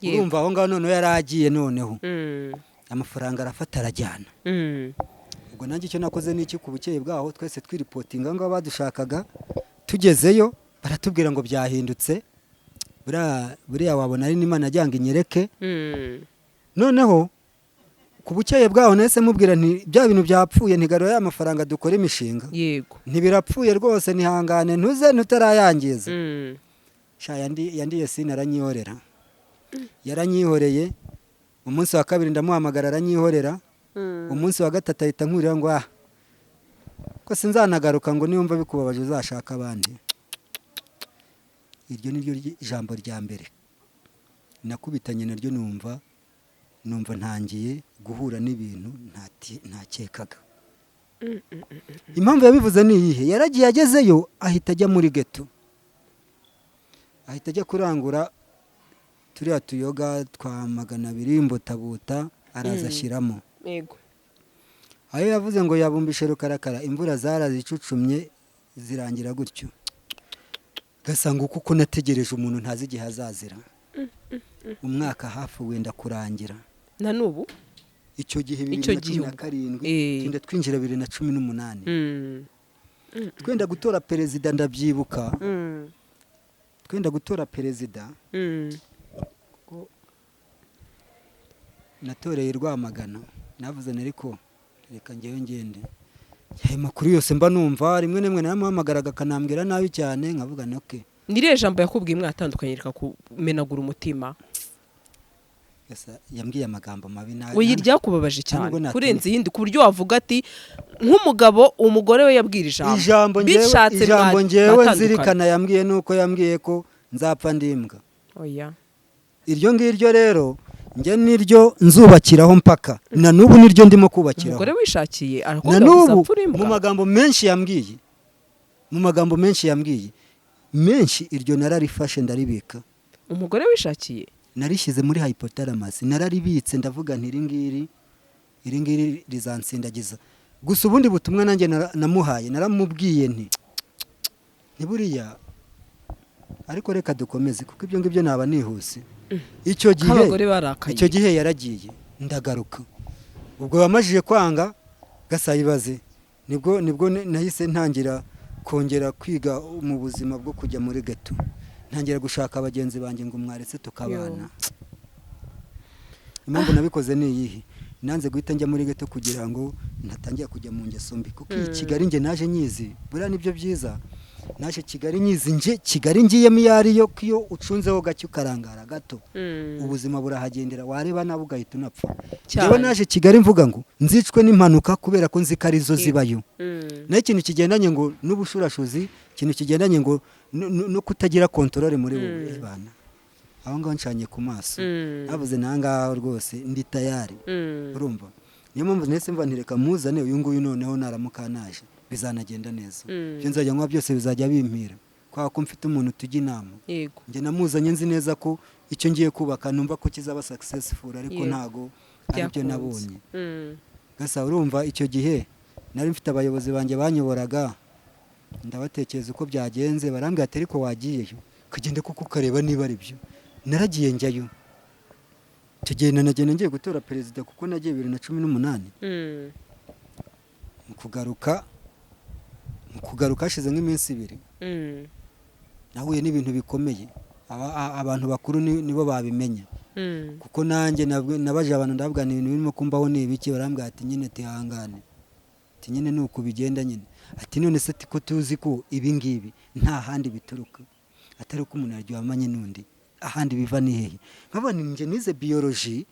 Urumva aho ngaho noneho yari agiye, noneho amafaranga arafata arajyana. Ubwo nanjye icyo nakoze ni iki? Ku bukeye bwaho twese twiripotinga ngo badushakaga, tugezeyo baratubwira ngo byahindutse. Buriya wabona ari n'Imana ajyanga inyereke. Noneho ku bukeye bwaho nahise mubwira nti: "Bya bintu byapfuye, ntigarura ya mafaranga dukora imishinga." Ntibirapfuye rwose, ntihangane, ntuze ntutarayangiza. Sha, yandiye sini, aranyihorera, yaranyihoreye. Umunsi wa kabiri ndamuhamagara, aranyihorera. Umunsi wa gatatu ahita nkurira ngo: "Ah, ko sinzanagaruka," ngo: "Niwumva bikubabaje uzashaka abandi." Iryo ni ryo jambo rya mbere nakubitanye naryo, numva ntangiye guhura n'ibintu ntakekaga. Impamvu yabivuze ni iyihe? Yaragiye, agezeyo ahita ajya muri ghetto, ahita ajya kurangura turiya tuyoga twa 200 mbutabuta, araza ashyiramo. Ayo yavuze ngo yabumbishe rukarakara, imvura zarazicucumye zirangira gutyo. Gasanga kuko nategereje umuntu ntazi igihe azazira, umwaka hafi wenda kurangira. Na n'ubu? Icyo gihe bibiri Icyo na gihe cumi na ubwo. karindwi, twenda twinjira 2018, twenda gutora perezida, ndabyibuka, twenda gutora perezida. Ko natoreye i Rwamagana, navuze nti: "Ariko reka ngewe ngende." Ayo makuru yose mba numva, rimwe na rimwe naramuhamagaraga akanambwira nabi cyane, nkavuga nti: "Okay." Ni irihe jambo yakubwiye mwatandukanye rikakumenagura umutima? Gusa yambwiye amagambo mabi Oya, ryakubabaje cyane nubwo kurenza iyindi, ku buryo wavuga ati nk'umugabo umugore we yabwira ijambo Ijambo ngewe bishatse ijambo ngewe mwatandukana. nzirikana yambwiye nuko yambwiye ko nzapfa ndimbwa. Oya. Iryo ngiryo rero njye niryo nzubakiraho mpaka na n'ubu, niryo ndimo kubakiraho. Umugore wishakiye Na arakubwira ngo n'ubu uzapfa uri imbwa. Mu magambo menshi yambwiye, mu magambo menshi yambwiye menshi, iryo nararifashe ndaribika. Umugore wishakiye. Narishyize muri hypothalamus, nararibitse, ndavuga nti: "Iri ngiri, iri ngiri rizansindagiza." Gusa ubundi butumwa nanjye namuhaye, naramubwiye nti ntiburiya, ariko reka dukomeze kuko ibyo ngibyo naba nihuse. Icyo gihe K'abagore barakaye. Icyo gihe yaragiye, ndagaruka. Ubwo wamajije kwanga gasayibaze, nibwo nahise ntangira kongera kwiga mu buzima bwo kujya muri ghetto, ntangira gushaka bagenzi banjye ngo mwaretse tukabana. Impamvu nabikoze ni iyihe? Nanze guhita njya muri ghetto kugira ngo ntatangira kujya mu ngeso mbi, kuko iyi Kigali njye naje nyizi. Buriya nibyo byiza, naje Kigali nyizi. Nje Kigali ngiyemo iyo ariyo, ko iyo ucunzeho gake ukarangara gato, ubuzima burahagendera, wareba nawe ugahita unapfa. Cyane. Njyewe naje Kigali mvuga ngo nzicwe n'impanuka, kubera ko nzi ko arizo zibayo. Naho ikintu kigendanye ngo n'ubushurashuzi, ikintu kigendanye ngo no kutagira contrôle muri wowe bana, aho ngaho ncanye ku maso. Navuze nangaho rwose ndi tayari. Urumva, niyo mpamvu nahise mva nti: "Reka muzane uyu nguyu." Noneho naramuka naje bizanagenda neza. Ibyo nzajya nywa byose bizajya bimpira kubera ko mfite umuntu tujya inama. Njye namuzanye nzi neza ko icyo ngiye kubaka numva ko kizaba successful, ariko ntago aribyo Byakunze. nabonye. Gasa urumva, icyo gihe nari mfite abayobozi banjye banyoboraga, ndabatekereza uko byagenze, barambwira ati: "Ariko wagiyeyo ukagenda kuko ukareba niba ari byo." Naragiye njyayo. Icyo gihe nanagenda ngiye gutora perezida, kuko nagiye 2018. Mu kugaruka hashize nk'iminsi 2, nahuye n'ibintu bikomeye. Abantu bakuru nibo babimenya, kuko nanjye nabaje abantu, ndababwira nti: "Ibintu birimo kumbaho ni ibiki?" Barambwira ati: "Nyine tihangane," ati: "Nyine ni uku bigenda nyine." Ati: "None se," ati, "ko tuzi ko ibi ngibi nta handi bituruka atari uko umuntu yaryamanye n'undi, ahandi biva ni hehe?" Nkabona njye nize biology,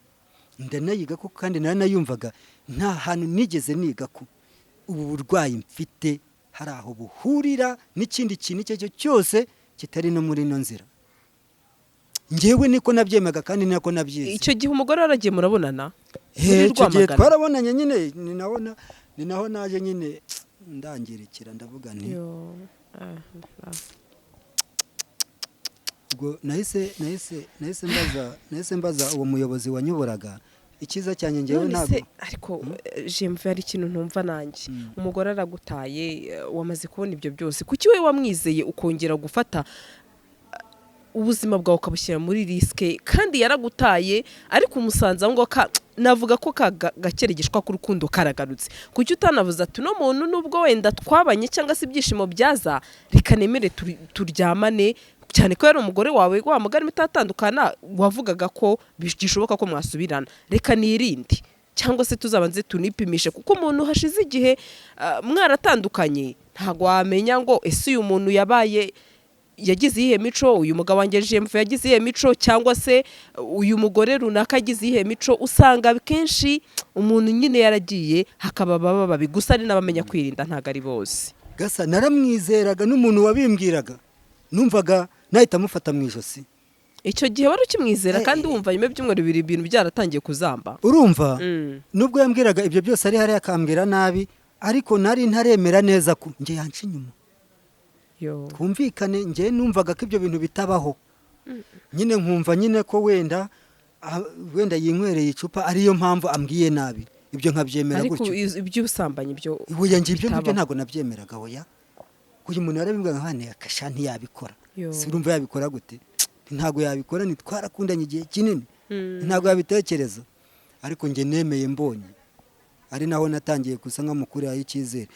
ndanayiga ko kandi naranayumvaga, nta hantu nigeze niga ko ubu burwayi mfite hari aho buhurira n'ikindi kintu icyo ari cyo cyose kitari no muri ino nzira. Njyewe niko nabyemaga kandi nako nabyize. Icyo gihe umugore waragiye, murabonana muri Icyo gihe Rwamagana? Twarabonanye nyine, ni naho naje nyine ndangirikira, ndavuga nti Yo, ah, ah. Ubwo nahise mbaza uwo muyobozi wanyoboraga. Icyiza cyanjye ngewe None ntabwo se ariko jemve, hari ikintu ntumva nanjye. Umugore aragutaye, wamaze kubona ibyo byose, kuki wowe wamwizeye ukongera gufata ubuzima bwawe ukabushyira muri risque, kandi yaragutaye, ariko umusanze aho ngaho? Navuga ko ka gakeregeshwa k'urukundo karagarutse. Kuki utanavuze ati: "Uno muntu, nubwo wenda twabanye cyangwa se ibyishimo byaza, reka nemere turyamane," cyane ko yari umugore wawe, wa mugari mutatandukana, wavugaga ko bishoboka ko mwasubirana, "Reka nirinde cyangwa se tuzabanze tunipimishe," kuko umuntu hashize igihe mwaratandukanye, ntabwo wamenya ngo ese uyu muntu yabaye yagize iyihe mico, uyu mugabo wanjye JMF yagize iyihe mico, cyangwa se uyu mugore runaka yagize iyihe mico. Usanga kenshi umuntu nyine yaragiye, hakaba baba babi gusa, ari n'abamenya kwirinda, ntabwo ari bose. Gasa naramwizeraga, n'umuntu wabimbwiraga numvaga nahita amufata mu ijosi. Icyo gihe wari ukimwizera kandi wumva nyuma y'ibyumweru 2 ibintu byaratangiye kuzamba? Urumva, nubwo yambwiraga ibyo byose, ari hariya akambwira nabi, ariko nari ntaremera neza ko njye yanca inyuma. Yo. Twumvikane, njye numvaga ko ibyo bintu bitabaho nyine, nkumva nyine ko wenda wenda yinywereye icupa, ariyo mpamvu ambwiye nabi, ibyo nkabyemera Ariko gutyo. iby'ubusambanyi byo Oya, njye ibyo ngibyo bitabaho. ntabwo nabyemeraga, oya. Uyu muntu yarabimbwiraga nkane akasha ntiyabikora. Yo. Si urumva yabikora gute? Ntabwo yabikora, ni twarakundanye igihe kinini, ntabwo yabitekereza. Ariko njye nemeye mbonye, ari naho natangiye gusa nkamukuriraho icyizere.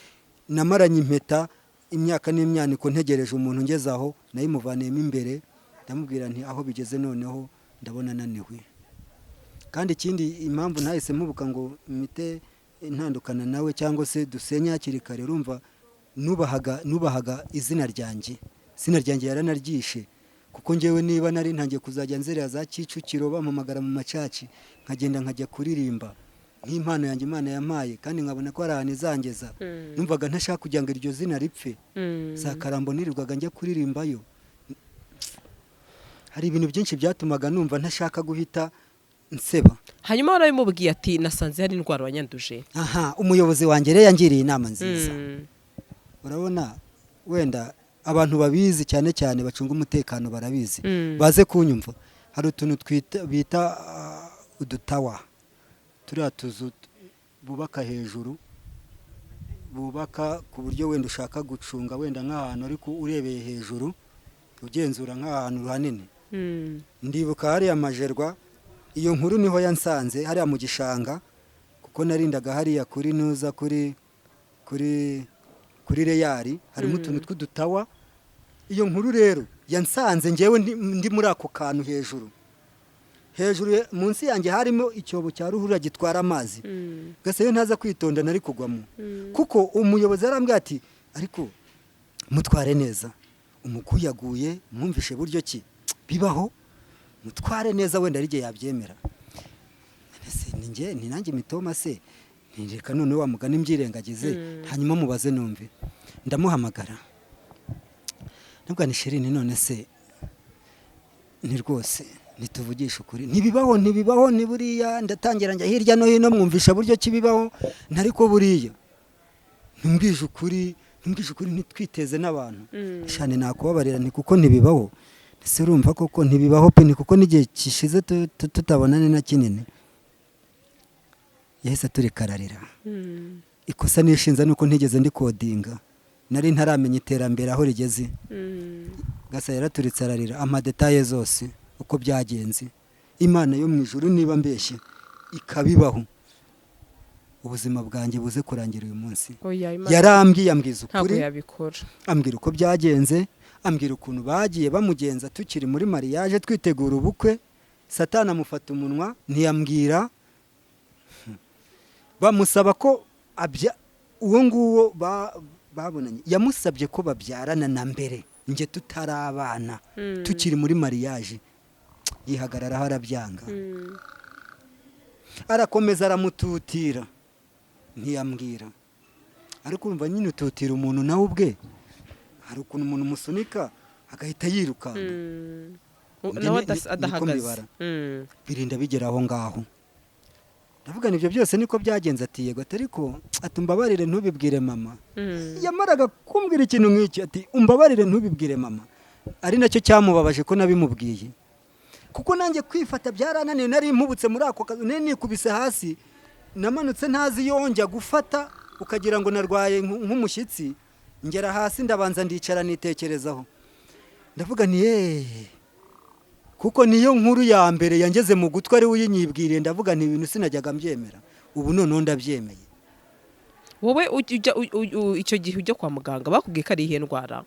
Namaranye impeta imyaka n'imyaniko ntegereje umuntu, ngeze aho nayimuvaniyemo imbere, ndamubwira nti: "Aho bigeze noneho ndabona ananiwe." Kandi ikindi, impamvu ntahise mpubuka ngo mpite ntandukana nawe cyangwa se dusenye hakiri kare, urumva nubahaga izina ryanjye. Izina ryanjye yaranaryishe, kuko ngewe niba nari ntangiye kuzajya nzerera za Kicukiro, bampamagara mu macaci, nkagenda nkajya kuririmba nk'impano yanjye Imana yampaye, kandi nkabona ko hari ahantu izangeza, numvaga ntashaka kugira ngo iryo zina ripfe. Za Karambo nirirwaga njya kuririmbayo. Hari ibintu byinshi byatumaga numva ntashaka guhita nseba. Hanyuma warabimubwiye ati: "Nasanze hari indwara wanyanduje"? Aha, umuyobozi wanjye rero yangiriye inama nziza. Urabona, wenda abantu babizi, cyane cyane bacunga umutekano barabizi, baze kunyumva. Hari utuntu twita bita udutawa, turiya tuzu bubaka hejuru, bubaka ku buryo wenda ushaka gucunga wenda nk'ahantu, ariko urebeye hejuru ugenzura nk'ahantu hanini. Ndibuka hariya Majerwa, iyo nkuru niho yansanze, hariya mu gishanga, kuko narindaga hariya kuri nuza kuri reyari, harimo utuntu tw'udutawa. Iyo nkuru rero yansanze ngewe ndi muri ako kantu hejuru hejuru, munsi yanjye harimo icyobo cya ruhurura gitwara amazi. Gasa iyo ntaza kwitonda nari kugwamo, kuko umuyobozi yarambwiye ati: "Ariko mutware neza, umuguyaguye mwumvishe buryo ki bibaho, mutware neza, wenda ari igihe yabyemera." Ese ni njye, ni nanjye mitoma se? Ntireka noneho wa mugani mbyirengagize, hanyuma mubaze numve. Ndamuhamagara, nubwo ni chérie, ni none se ni rwose ntituvugishe ukuri, ntibibaho, ntibibaho, ni buriya. Ndatangira njya hirya no hino mwumvisha buryo ki bibaho, ntariko buriya ntumbwije ukuri, ntumbwije ukuri, ntitwiteze n'abantu cyane, nakubabarira, ni kuko ntibibaho. Ese urumva koko ntibibaho pe? Ni kuko n'igihe gishize tutabonane na kinini. Yahise aturikararira. Ikosa nishinze nuko ntigeze ndikodinga, nari ntaramenya iterambere aho rigeze. Gasa yaraturitse ararira, amadétails zose uko byagenze. Imana yo mu ijuru, niba mbeshye ikabibaho, ubuzima bwanjye buze kurangira uyu munsi. Oya, Imana Yarambwiye, ambwiza ntabwo ukuri, yabikora. ambwira uko byagenze, ambwira ukuntu bagiye bamugenza tukiri muri mariage twitegura ubukwe, Satani amufata umunwa ntiyambwira, bamusaba ko abya uwo nguwo babonanye, yamusabye ko babyarana na mbere njye tutarabana, tukiri muri mariage, yihagararaho arabyanga. Arakomeza aramututira ntiyambwira. Ariko urumva nyine ututira umuntu nawe ubwe, hari ukuntu umuntu umusunika agahita yirukanka. Njye Nawe niko adahagaze. mbibara. Birinda bigera aho ngaho, ndavuga ibyo byose niko byagenze? Ati: "Yego." Ati: "Ariko," ati, "umbabarire ntubibwire mama." Yamaraga kumbwira ikintu nk'icyo, ati: "Umbabarire ntubibwire mama," ari nacyo cyamubabaje ko nabimubwiye, kuko nanjye kwifata byarananiye. Nari mpubutse muri ako kazu, nari nikubise hasi, namanutse ntazi yonjya gufata, ukagira ngo narwaye nk'umushyitsi. Ngera hasi ndabanza ndicara nitekerezaho, ndavuga nti: "Yeee, Kuko niyo nkuru ya mbere yangeze mu gutwi, ari we uyinyibwiriye. Ndavuga nti ibintu sinajyaga mbyemera, ubu noneho ndabyemeye. Wowe ujya icyo gihe ujya kwa muganga, bakubwiye ko ari iyihe ndwara?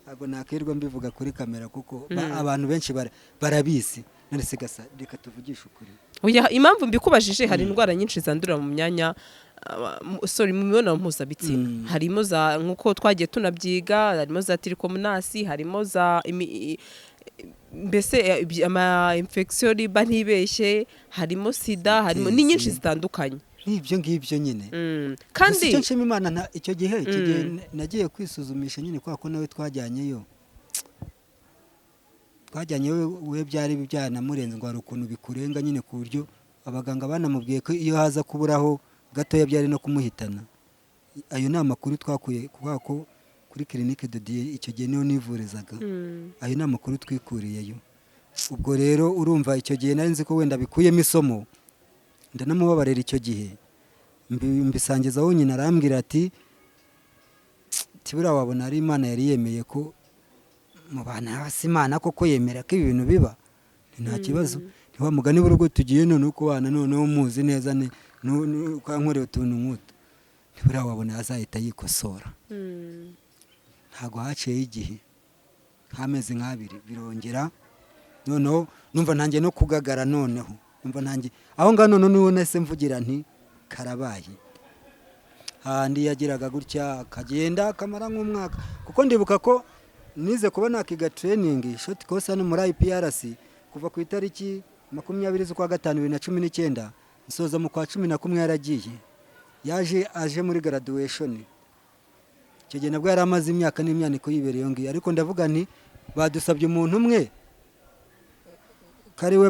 Ntabwo nakwirwa mbivuga kuri kamera, kuko abantu benshi barabizi. None se Gasa, reka tuvugishe ukuri. Oya, impamvu mbikubajije, hari indwara nyinshi zandurira mu myanya, sorry, mu mibonano mpuzabitsina. Harimo za, nk'uko twagiye tunabyiga, harimo za trichomonas, harimo za mbese ama infection riba ntibeshye, harimo sida, harimo ni nyinshi zitandukanye. N'ibyo ngibyo nyine. Gusa Kandi icyo nshima Imana, icyo gihe nagiye kwisuzumisha nyine, kubera ko nawe twajyanyeyo we byari byanamurenze, ngo hari ukuntu bikurenga nyine, ku buryo abaganga banamubwiye ko iyo haza kuburaho gatoya byari no kumuhitana. Ayo ni amakuru twakuye kubera ko kuri Clinique de Dieu icyo gihe niho nivurizaga. Ayo ni amakuru twikuriyeyo. Ubwo rero urumva, icyo gihe nari nzi ko wenda bikuyemo isomo, ndanamubabarira. Icyo gihe mbisangizaho nyina, arambwira ati tibura wabona ari Imana yari yemeye ko mu bantu hasi, Imana koko yemera ko ibi bintu biba. Ni nta kibazo, ntiwa mugani w'urugo tugiye noneho kubana, noneho muzi neza ni nkoreye utuntu nk'utu, ntiburiya wabona azahita yikosora. Ntabwo haciyeho igihe nk'amezi nk'abiri, birongera noneho numva ntangiye no kugagara. Noneho numva ntangiye aho ngaho, noneho niho nahise mvugira nti karabaye. Handi yagiraga gutya akagenda akamara nk'umwaka, kuko ndibuka ko nize kuba nakiga training short course hano muri IPRC kuva ku itariki 20 z'ukwa gatanu 2019, nsoza mu kwa 11. Yaragiye, yaje aje muri graduation. Icyo gihe nabwo yari amaze imyaka n'imyaniko yibereye iyo ngiyo, ariko ndavuga nti badusabye umuntu umwe ko ari we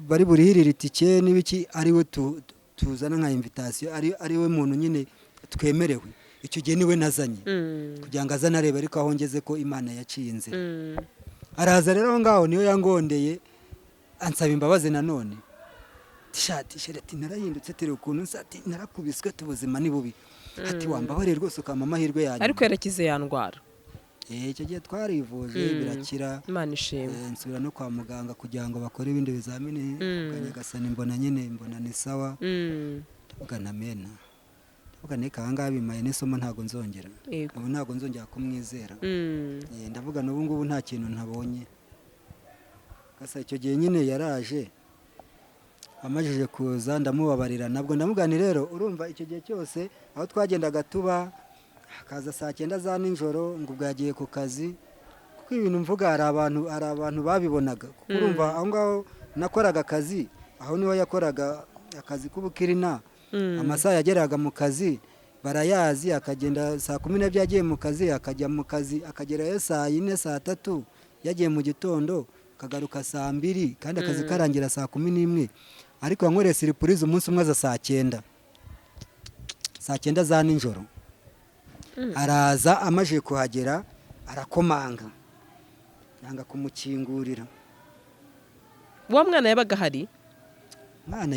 bari burihirire itike n'ibiki, ari we tuzana nka invitation, ari we muntu nyine twemerewe. Icyo gihe niwe nazanye kugira ngo azane arebe, ariko aho ngeze ko Imana yaciye inzira. Araza rero, aho ngaho niyo yangondeye ansaba imbabazi nanone. Shati chérie, ati narahindutse, turi ukuntu nsa, ati narakubiswe, tubuzima ni bubi, ati wambabariye rwose ukampa amahirwe yanyu. Ariko yarakize ya ndwara? Icyo gihe twarivuje, birakira. Imana ishimwe. Nsubira no kwa muganga kugira ngo bakore ibindi bizamini. Bwa Nyagasani mbona nyine, mbona ni sawa. Ndavuga na mena, ndavuga neka aha ngaha bimaye n'isomo, ntabwo nzongera. Ubu ntabwo nzongera kumwizera. Ndavuga n'ubu ngubu nta kintu ntabonye. Gasa icyo gihe nyine yaraje, amajije kuza ndamubabarira nabwo. Ndamubwira nti rero urumva, icyo gihe cyose aho twagendaga tuba, hakaza saa cyenda za nijoro ngo ubwo yagiye ku kazi. Kuko ibintu mvuga hari abantu babibonaga, kuko urumva aho ngaho nakoraga akazi, aho niho yakoraga akazi k'ubukirina. Amasaha yageraga mu kazi barayazi, akagenda saa 12 agiye mu kazi, akajya mu kazi akagerayo saa yine, saa tatu yagiye mu gitondo, akagaruka saa mbiri, kandi akazi karangira saa 11. Ariko yankoreye surprise umunsi umwe, aza saa cyenda, saa cyenda za nijoro. Araza, amaze kuhagera arakomanga, yanga kumukingurira. Wa mwana yabaga ahari? Mwana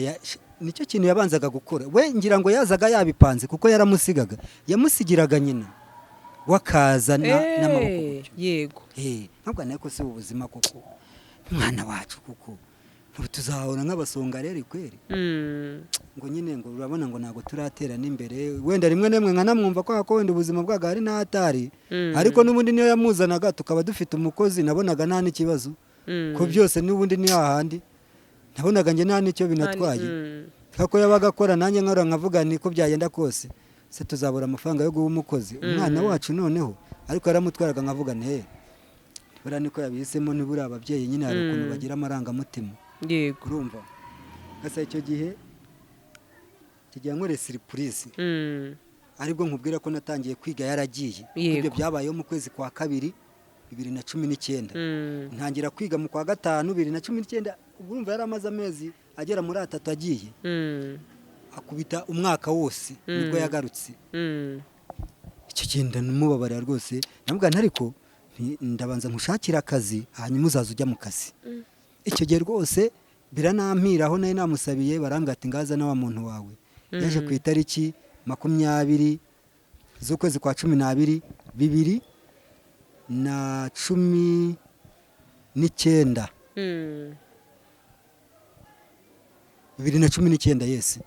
nicyo kintu yabanzaga gukora we, ngira ngo yazaga yabipanze, kuko yaramusigaga, yamusigiraga nyina wakaza n'amaboko gutyo. Ntabwo nako si ubuzima koko, umwana wacu kuko ubu tuzahora nk'abasonga rero kweri. Ngo nyine ngo urabona ngo ntabwo turatera n'imbere, wenda rimwe na rimwe nkanamwumva ko wenda ubuzima bwago hari n'ahatari. Ariko n'ubundi niyo yamuzanaga tukaba dufite umukozi, nabonaga nta n'ikibazo, ko byose n'ubundi ni hahandi, nabonaga njye nta n'icyo binatwaye, kuko yabaga akora nanjye nkora, nkavuga niko byagenda kose se tuzabura amafaranga yo guha umukozi umwana wacu? Noneho ariko yaramutwaraga, nkavuga nti he buriya niko yabihisemo. Nibura ababyeyi nyine hari ukuntu bagira amarangamutima. Urumva gasa icyo gihe yankoreye surprise, aribwo nkubwira ko natangiye kwiga yaragiye. Ibyo byabayeho mu kwezi kwa kabiri 2019, ntangira kwiga mu kwa gatanu 2019. Ubwo urumva yari amaze amezi agera muri atatu agiye. Akubita umwaka wose nibwo yagarutse. Icyo gihe ndamubabarira rwose, ndamubwira nti ariko ndabanza nkushakire akazi, hanyuma uzaza ujya mu kazi. Icyo gihe rwose biranampira, aho nari namusabiye barambwira ati ngaza na wa muntu wawe. Yaje ku itariki 20 z'ukwezi kwa 12 bibiri 2019. 2019, yes.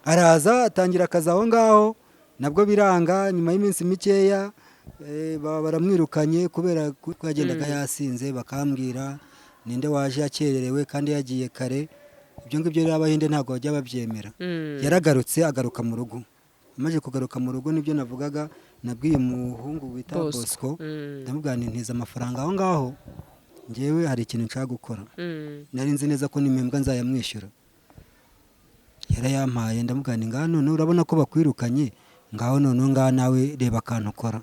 Araza atangira akazi aho ngaho, nabwo biranga. Nyuma y'iminsi mikeya baba baramwirukanye kubera ko yagendaga yasinze, bakambwira ninde waje yakererewe kandi yagiye kare. Ibyo ngibyo rero Abahinde ntabwo bajya babyemera. Yaragarutse, agaruka mu rugo. Amaze kugaruka mu rugo, nibyo navugaga, nabwiye umuhungu wita Bosco. Bosco, ndamubwira nti: "Ntiza amafaranga aho ngaho, ngewe hari ikintu nshaka gukora." Nari nzi neza ko nimpembwa nzayamwishyura. Yarayampaye. Ndamubwira nti: "Ngaho none urabona ko bakwirukanye, ngaho noneho ngaho nawe reba akantu ukora."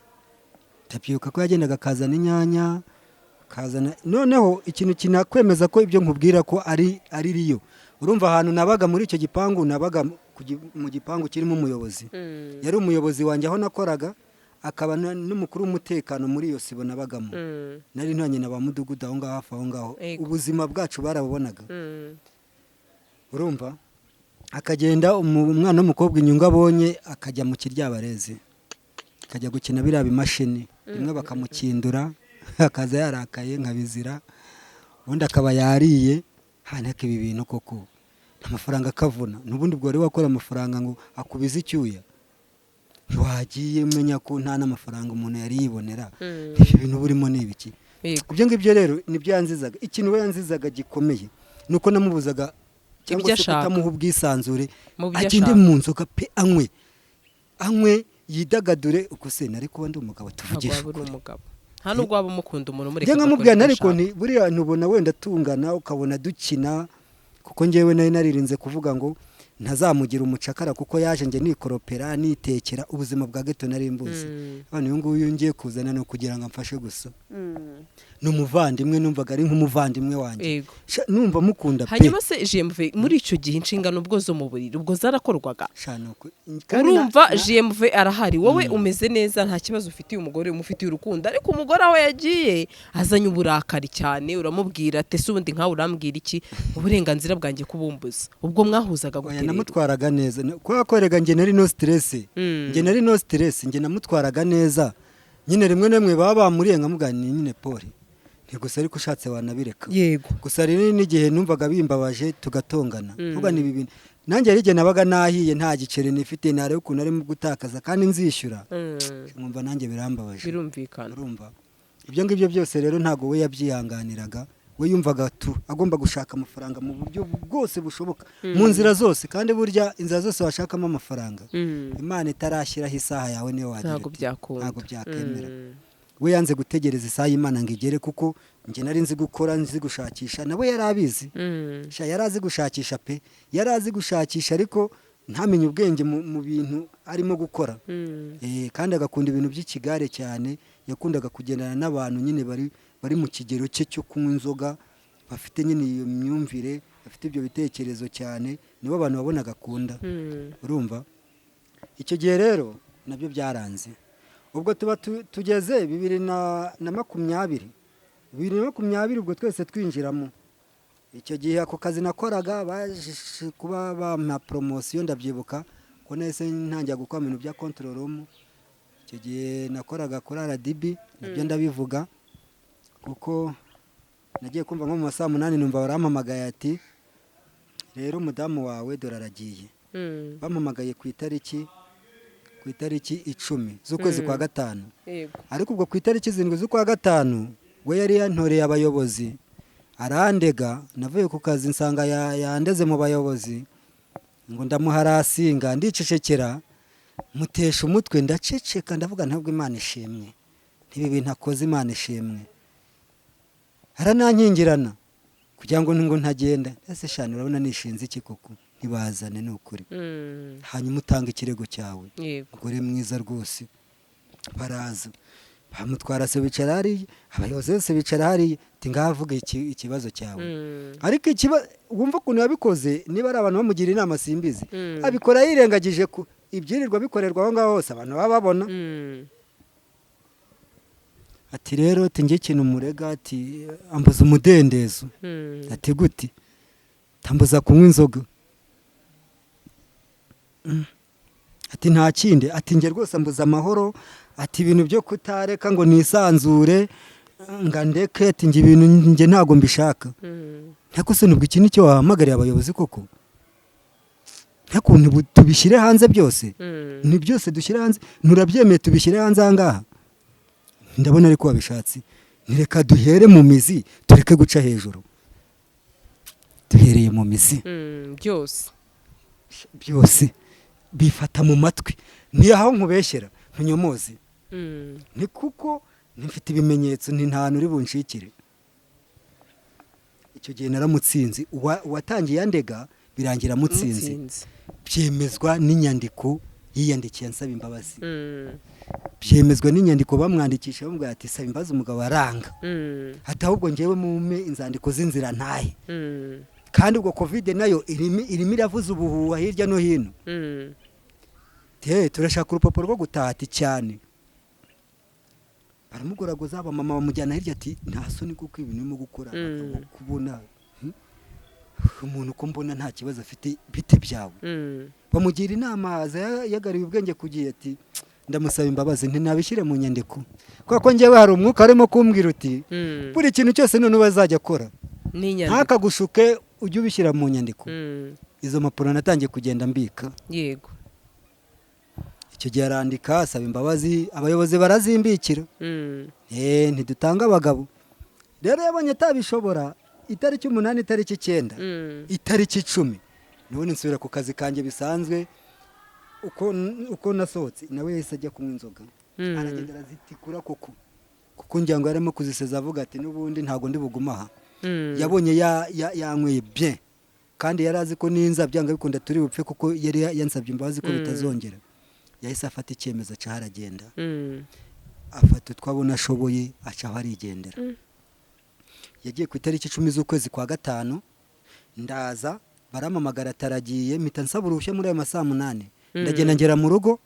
Ndabyibuka ko yagendaga akazana inyanya, akazana. Noneho ikintu kinakwemeza ko ibyo nkubwira ko ari riyo, urumva ahantu nabaga muri icyo gipangu, nabaga mu gipangu kirimo umuyobozi. Yari umuyobozi wanjye aho nakoraga, akaba n'umukuru w'umutekano muri iyo sibo nabagamo. Nari ntanye na ba mudugudu aho ngaho, hafi aho ngaho. Ubuzima bwacu barabubonaga. Urumva, akagenda umwana w'umukobwa, inyungu abonye akajya mu kiryabarezi, akajya gukina biriya bimashini, rimwe bakamukindura akaza yarakaye nkabizira, ubundi akaba yariye haneka. Ibi bintu koko amafaranga akavuna, n'ubundi ubwo wari wakora amafaranga ngo akubize icyuya, ntiwagiye umenya ko nta n'amafaranga umuntu yari yibonera. Ibyo bintu burimo ni ibiki? Ibyo ngibyo rero nibyo yanzizaga. Ikintu we yanzizaga gikomeye ni uko namubuzaga cyangwa Ibyo se ashaka. kutamuha ubwisanzure Mu byo agende ashaka. mu nzoga pe, anywe anywe yidagadure. Uko se nari kuba ndi umugabo? Ntabwo Tuvugishe waba uri ukuri. umugabo, nta nubwo waba umukunda umuntu umureka Njye agakora nkamubwira ibyo ariko ashaka. nti buriya ntubona wenda tungana, ukabona dukina, kuko njyewe nari naririnze kuvuga ngo ntazamugira umucakara, kuko yaje njye nikoropera, nitekera, ubuzima bwa ghetto nari mbuzi. None uyu nguyu ngiye kuzana ni ukugira ngo amfashe gusa. Ni umuvandimwe, numvaga ari nk'umuvandimwe wanjye. Numva mukunda pe. Hanyuma se GMV, muri icyo gihe inshingano ubwo zo mu buriri ubwo zarakorwaga? Sha, ni kandi Urumva, GMV arahari, wowe umeze neza, nta kibazo ufitiye umugore, umufitiye urukundo, ariko umugore aho yagiye azanye uburakari cyane. Uramubwira ati: "Ese ubundi nkawe urambwira iki? Uburenganzira bwanjye kubumbuza." Ubwo mwahuzaga Oya, gute rero? Namutwaraga neza. Kubera ko erega njye nari no stress. Njye nari no stress, njye namutwaraga neza nyine. Rimwe na rimwe baba bamuriye, nkamubwira ni nyine pole, nti gusa ariko ushatse wanabireka. Gusa rero n'igihe numvaga bimbabaje tugatongana. Vuga ni ibi bintu nanjye hari igihe nabaga nahiye, nta giceri nifite, ntarebe ukuntu arimo gutakaza kandi nzishyura, nkumva nanjye birambabaje. Birumvikana. Urumva, ibyo ngibyo byose rero ntabwo we yabyihanganiraga. We yumvaga tu agomba gushaka amafaranga mu buryo bwose bushoboka, mu nzira zose. Kandi burya inzira zose washakamo amafaranga, Imana itarashyiraho isaha yawe niyo wagira Ntabwo ati, byakunda. Ntabwo byakemera. We yanze gutegereza isaha y'Imana ngo igere, kuko njye nari nzi gukora, nzi gushakisha, nawe yari abizi. Sha, yari azi gushakisha pe, yari azi gushakisha, ariko ntamenye ubwenge mu bintu arimo gukora. Kandi agakunda ibintu by'ikigare cyane. Yakundaga kugendana n'abantu nyine bari mu kigero cye cyo kunywa inzoga, bafite nyine iyo myumvire, bafite ibyo bitekerezo cyane, nibo bantu wabonaga akunda. Urumva, icyo gihe rero nabyo byaranze. Ubwo tuba tugeze 2020, 2020, ubwo twese twinjiramo. Icyo gihe ako kazi nakoraga baje kuba bampa promotion. Ndabyibuka ko nahise ntangira gukora mu bintu bya control room. Icyo gihe nakoraga kuri RDB. Nabyo ndabivuga kuko nagiye kumva nko mu ma saa 8 numva barampamagaye ati: "Rero umudamu wawe dore aragiye." Bampamagaye ku itariki 10 z'ukwezi kwa gatanu. Ariko ubwo ku itariki 7 z'ukwa gatanu we yari yantoreye abayobozi, arandega. Navuye ku kazi nsanga yandeze mu bayobozi ngo ndamuharasinga. Ndicecekera, mutesha umutwe, ndaceceka, ndavuga ntabwo Imana ishimwe, ntibi bintu akoze Imana ishimwe. Aranankingirana kugira ngo ntagenda. Ese shani, urabona nishinze iki koko? Ntibazane, ni ukuri. Hanyuma utanga ikirego cyawe. Umugore mwiza rwose, baraza bamutwara se, bicara hariya, abayobozi bose bicara hariya, ati: "Ngaho ikibazo cyawe." Ariko wumva ukuntu yabikoze, niba ari abantu bamugira inama simbizi. Abikora yirengagije ku ibyirirwa bikorerwa aho ngaho hose, abantu baba babona. Ati: "Rero," ati, "njye ikintu murega," ati, "ambuza umudendezo." Ati: "Gute?" "Tambuza kunywa inzoga." Ati nta kindi, ati njye rwose mbuze amahoro, ati ibintu byo kutareka ngo nisanzure nga ndeke, ati njye ibintu njye ntabwo mbishaka. Ariko se nubwo iki nicyo wahamagariye abayobozi koko? Ntakuntu tubishyire hanze byose? Ni byose dushyire hanze, nturabyemeye, tubishyire hanze aha ngaha. Ndabona ariko wabishatse, ntireka duhere mu mizi, tureke guca hejuru. Duhereye mu mizi. Byose. Byose bifata mu matwi, ni aho nkubeshyera ntunyomozi. Ni kuko ntifite ibimenyetso, ni nta hantu uri bunshikire. Icyo gihe naramutsinze. Uwatangiye yandega birangira amutsinze. Mutsinze. Byemezwa n'inyandiko yiyandikiye ansaba imbabazi. Byemezwa n'inyandiko bamwandikisha bamubwira ati saba imbabazi, umugabo aranga. Ati ahubwo ngewe mumpe inzandiko z'inzira ntahe. Kandi ubwo COVID nayo irimo iravuza ubuhuha hirya no hino. Te turashaka urupapuro rwo gutaha, ati cyane. Baramugoragoza, abamama bamujyana hirya, ati nta soni kuko ibintu urimo gukora? Abagabo kubona, umuntu uko mbona nta kibazo afite, bite byawe? Bamugira inama, aza yagariye ubwenge ku gihe, ati ndamusaba imbabazi, ntinabishyire mu nyandiko, kubera ko njyewe hari umwuka arimo kumbwira uti buri kintu cyose none bazajya akora n'inyandiko, ntakagushuke, ujye ubishyira mu nyandiko. Izo mpapuro natangiye kugenda mbika. Icyo gihe arandika asaba imbabazi, abayobozi barazimbikira. Ntidutanga abagabo. Rero yabonye atabishobora, itariki 8, itariki 9, itariki 10, nubundi nsubira ku kazi kanjye bisanzwe. Uko nasohotse, nawe yahise ajya kunywa inzoga. Aragenda arazitikura koko, kuko ngira ngo yarimo kuziseza avuga ati n'ubundi ntabwo ndi bugume aha. Yabonye yanyweye bien, kandi yari azi ko ninza byanga bikunda turi bupfe, kuko yari yansabye imbabazi ko bitazongera. Yahise afata icyemezo, aca aragenda. Afata utwo abona ashoboye, acaho arigendera. Yagiye ku itariki 10 z'ukwezi kwa gatanu. Ndaza baramamagara ataragiye, mpita nsaba uruhushya muri ayo masaha 8. Ndagenda ngera mu rugo,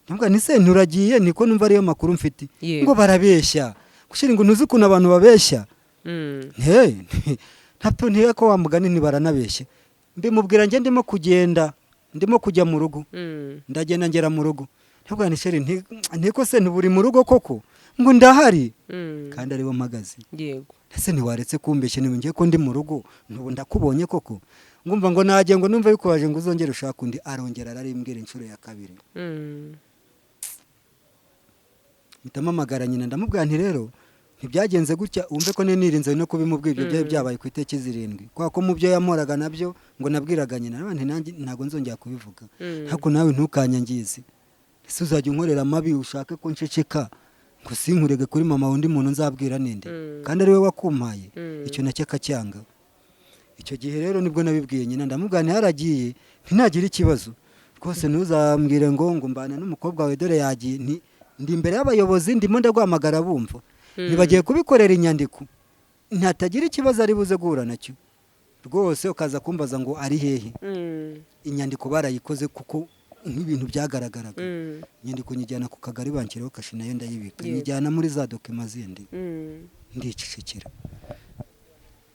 ndavuga nti se nturagiye? Niko numva ariyo makuru mfite. Ngo barabeshya gushira, ngo ntuzi ukuntu abantu babeshya. Hey, ntabwo ntiye ko wa mugani ntibaranabeshya. Mbimubwira njye ndimo kugenda, ndimo kujya mu rugo. Ndagenda ngera mu rugo, ndavuga nti chéri, ntiko se ntuburi mu rugo koko? Ngo ndahari. Kandi aribo mpagaze. Ese ntiwaretse kumbeshya? Niba ngiye ko ndi mu rugo, ntubu ndakubonye koko. Ngumva ngo nagiye, ngo numva bikubaje, ngo uzongere ushake undi. Arongera ararimbwira inshuro ya kabiri. Mpita mpamagara nyina, ndamubwira nti rero ntibyagenze gutya, wumve ko nirinze no kubimubwira. Ibyo byari byabaye ku itariki 7, kubera ko mu byo yamoraga nabyo ngo nabwiraga nyina. Naravuga nti nanjye ntabwo nzongera kubivuga. Ariko nawe ntukanyangize. Ese uzajya unkorera amabi ushake ko nceceka ngo sinkurege kuri mama? Undi muntu nzabwira ninde? Kandi ari we wakumpaye. Icyo nacyo akacyanga. Icyo gihe rero nibwo nabibwiye nyina, ndamubwira nti haragiye, ntinagira ikibazo rwose, ntuzambwire ngo mbana n'umukobwa wawe, dore yagiye. Nti ndi imbere y'abayobozi, ndimo ndaguhamagara bumva. Ntibagiye kubikorera inyandiko, ntatagira ikibazo ari buze guhura nacyo rwose, ukaza kumbaza ngo ari hehe. Inyandiko barayikoze, kuko nk'ibintu byagaragaraga. Inyandiko nyijyana ku kagari, banshyiraho kashe, nayo ndayibika. Nyijyana muri za document zindi. Ndicecekera.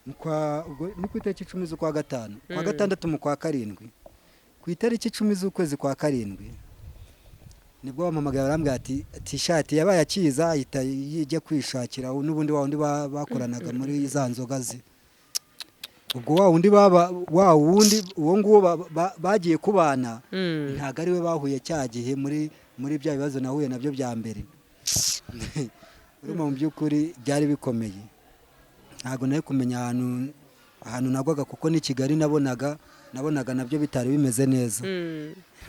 Ubwo ni ku itariki 10 z'ukwa gatanu, kwa gatandatu, mu kwa karindwi, ku itariki 10 z'ukwezi kwa karindwi, nibwo bampamagaye, barambwira ati tishati yabaye akiza, ahita yijya kwishakira n'ubundi wa wundi bakoranaga muri za nzoga ze. Ubwo wa wundi baba wa wundi uwo nguwo bagiye kubana. Ntabwo ari we bahuye cya gihe muri bya bibazo nahuye nabyo bya mbere. Urumva mu by'ukuri byari bikomeye, ntabwo nari kumenya ahantu nagwaga, kuko n'i Kigali nabonaga nabyo bitari bimeze neza.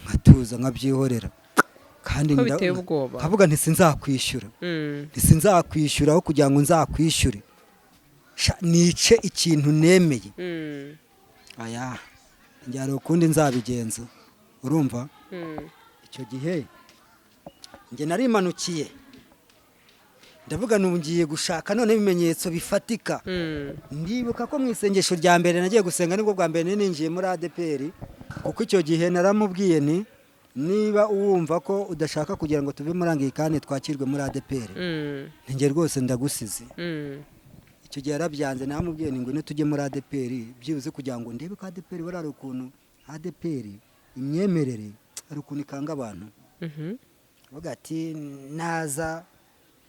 Nkatuza nkabyihorera kandi Ko biteye ubwoba. Nkavuga nti sinzakwishyura. Nti sinzakwishyura, aho kugira ngo nzakwishyure nice ikintu nemeye. Aya njye hari ukundi nzabigenza, urumva? Icyo gihe njye narimanukiye, ndavuga nti ngiye gushaka none ibimenyetso bifatika. Ndibuka ko mu isengesho rya mbere nagiye gusenga, nibwo bwa mbere ninjiye muri ADEPR, kuko icyo gihe naramubwiye nti niba wumva ko udashaka kugira ngo tuve muri Anglikani twakirwe muri ADEPR, njye rwose ndagusize. Icyo gihe yarabyanze. Namubwiye nti ngwino tujye muri ADEPR, byibuze kugira ngo ndebe ko ADEPR buriya hari ukuntu ADEPR imyemerere Hari ukuntu ikanga abantu. Avuga ati naza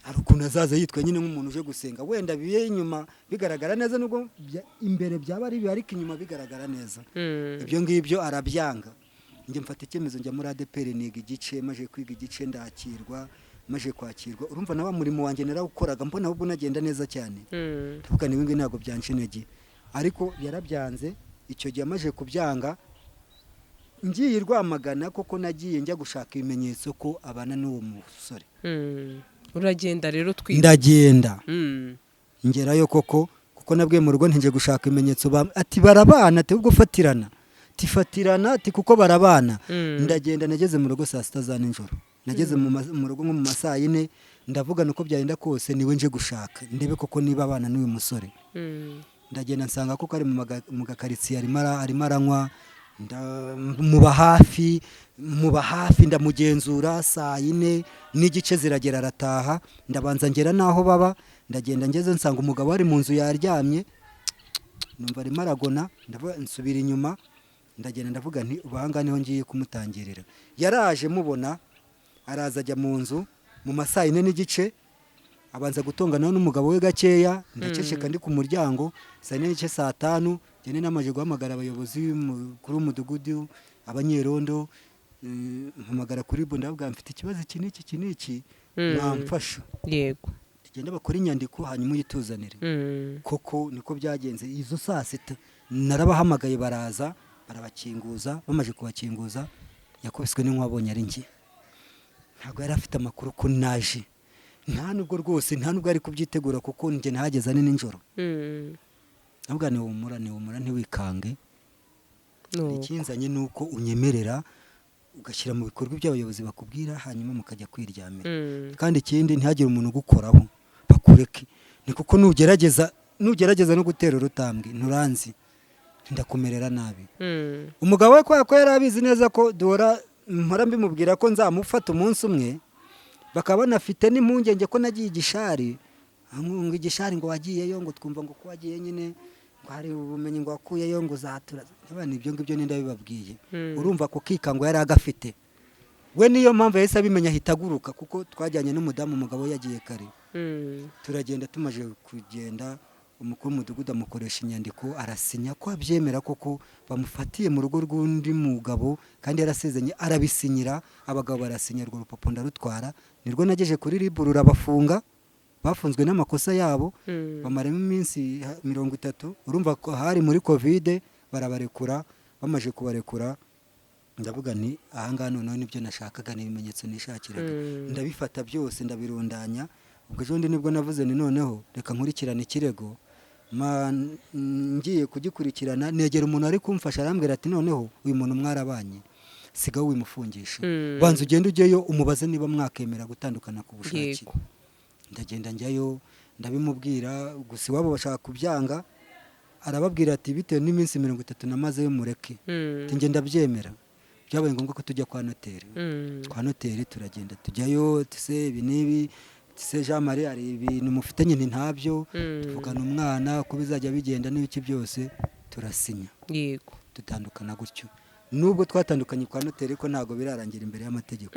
hari ukuntu azaza yitwa nyine nk'umuntu uje gusenga, wenda biye inyuma bigaragara neza, nubwo imbere byaba ari bibi, ariko inyuma bigaragara neza. Ibyo ngibyo arabyanga. Njye mfata icyemezo, njya muri ADEPR, niga igice. Maze kwiga igice ndakirwa. Maze kwakirwa, urumva na wa murimo wanjye narawukoraga, mbona ahubwo unagenda neza cyane. Ndavuga ni ngibi ntabwo byanca intege, ariko yarabyanze. Icyo gihe amaze kubyanga, ngiye i Rwamagana koko, nagiye njya gushaka ibimenyetso ko abana n'uwo musore. Uragenda rero twiga. Ndagenda, ngerayo koko, kuko nabwiye mu rugo ntinjye gushaka ibimenyetso. Ati barabana, ati ubwo fatirana, ati fatirana, ati kuko barabana. Ndagenda, nageze mu rugo saa 6 za nijoro, nageze mu rugo nko mu ma saa 4. Ndavugana uko byagenda kose niwe nje gushaka, ndebe koko niba abana n'uyu musore. Ndagenda, nsanga koko ari mu gakaritsiye, arimo aranywa. Muba hafi, ndamugenzura. Saa 4:30 ziragera arataha. Ndabanza ngera n'aho baba. Ndagenda, ngeze nsanga umugabo ari mu nzu yaryamye, numva arimo aragona. Ndavuga, nsubira inyuma, ndagenda, ndavuga nti ubu aha ngaha niho ngiye kumutangirira. Yaraje, mubona araza, ajya mu nzu mu ma saa 4:30, abanza gutongana n'umugabo we gakeya. Ndaceceka ndi ku muryango. Saa 4:30, saa 5, njye namaze guhamagara abayobozi kuri umudugudu, abanyerondo, mpamagara kuri bo, ndavuga mfite ikibazo iki n'iki iki n'iki, mwamfasha? Tugende bakore inyandiko, hanyuma uyituzanire. Koko niko byagenze. Izo saa 6 narabahamagaye, baraza, barabakinguza. Bamaze kubakinguza, yakubiswe n'inkuba abonye ari njye. Ntabwo yari afite amakuru ko naje, nta nubwo rwose, nta nubwo ari kubyitegura, kuko njye nahageze ari nijoro. Ntabwo ntiwumura, ntiwumura, ntiwikange. Ikinzanye ni uko unyemerera ugashyira mu bikorwa ibyo abayobozi bakubwira, hanyuma mukajya kwiryamira. Kandi ikindi, ntihagire umuntu ugukoraho, bakureke, ni kuko nugerageza no gutera urutambwe, nturanzi, ndakumerera nabi. Umugabo we, kubera ko yari abizi neza ko duhora mpora mbimubwira ko nzamufata umunsi umwe, bakaba banafite n'impungenge ko nagiye igishari, ngo igishari, ngo wagiyeyo, ngo twumva ngo ko wagiye nyine, ngo hari ubumenyi ngo wakuyeyo, ngo uzatura. Niba ibyo ngibyo ninde bibabwiye? Urumva ko kikango yari agafite we, niyo mpamvu yahise abimenya, ahita aguruka, kuko twajyanye n'umudamu, umugabo we yagiye kare. Turagenda, tumaze kugenda, umukuru w'umudugudu amukoresha inyandiko, arasinya ko abyemera koko bamufatiye mu rugo rw'undi mugabo kandi yarasezanye. Arabisinyira, abagabo barasinya. Urwo rupapuro ndarutwara, nirwo nageje kuri RIB, rurabafunga. Bafunzwe n'amakosa yabo. Bamaramo iminsi 30, urumva ko hari muri Covid, barabarekura. Bamaze kubarekura, ndavuga nti ahangaha noneho nibyo nashakaga, ni ibimenyetso nishakiraga. Ndabifata byose, ndabirundanya. Ubwo ejo bundi nibwo navuze ni noneho reka nkurikirane ikirego. Ngiye kugikurikirana, negera umuntu ari kumfasha, arambwira ati noneho uyu muntu mwarabanye, sigaho wimufungisha. Banza ugende ujyeyo umubaze niba mwakemera gutandukana ku bushake. Ndagenda, njyayo, ndabimubwira. Gusa iwabo bashaka kubyanga. Arababwira ati bitewe n'iminsi 30 namazeyo, mureke. Ati njye ndabyemera. Byabaye ngombwa ko tujya kwa noteri. Kwa noteri turagenda, tujyayo, tuse ibi n'ibi, tuse Jean Marie hari ibintu mufitanye? Nti ntabyo. Tuvugana umwana uko bizajya bigenda n'ibiki byose, turasinya. Dutandukana gutyo, nubwo twatandukanye kwa noteri, ko ntabwo birarangira imbere y'amategeko.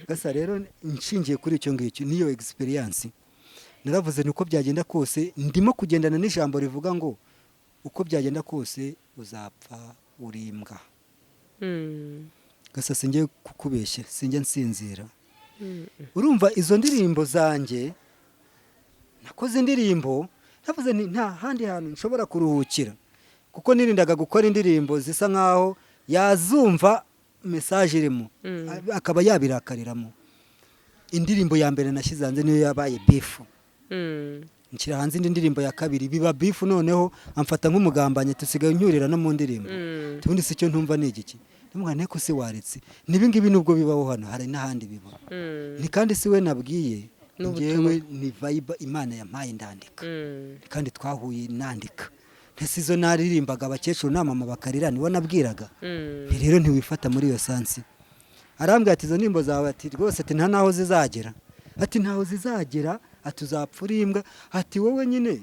Gasa rero nshingiye kuri icyo ngicyo n'iyo experience, naravuze ni uko byagenda kose ndimo kugendana n'ijambo rivuga ngo uko byagenda kose uzapfa uri imbwa. Gasa singiye kukubeshya, sinjya nsinzira. Urumva izo ndirimbo zanjye nakoze, indirimbo navuze nti nta handi hantu nshobora kuruhukira, kuko nirindaga gukora indirimbo zisa nkaho yazumva message irimo akaba yabirakariramo. Indirimbo ya mbere nashyize hanze niyo yabaye beef. Nshyira hanze indi ndirimbo ya kabiri, biba beef. Noneho amfata nk'umugambanyi, tusigaye nyurira no mu ndirimbo. Ubundi si icyo ntumva ni igiki? Ndamubwira nteko se waretse nibi ngibi, nubwo bibaho hano, hari n'ahandi biba. Ni kandi si we nabwiye. N'ubutumwa. Njyewe ni vibe Imana yampaye, ndandika. Kandi twahuye nandika, ntese izo naririmbaga abakecuru na mama bakarira, nibo nabwiraga. Nti rero ntiwifata muri iyo sense. Arambwira ati izo ndirimbo zawe, ati rwose, ati nta naho zizagera, ati ntaho zizagera, ati uzapfa uri imbwa, ati wowe nyine.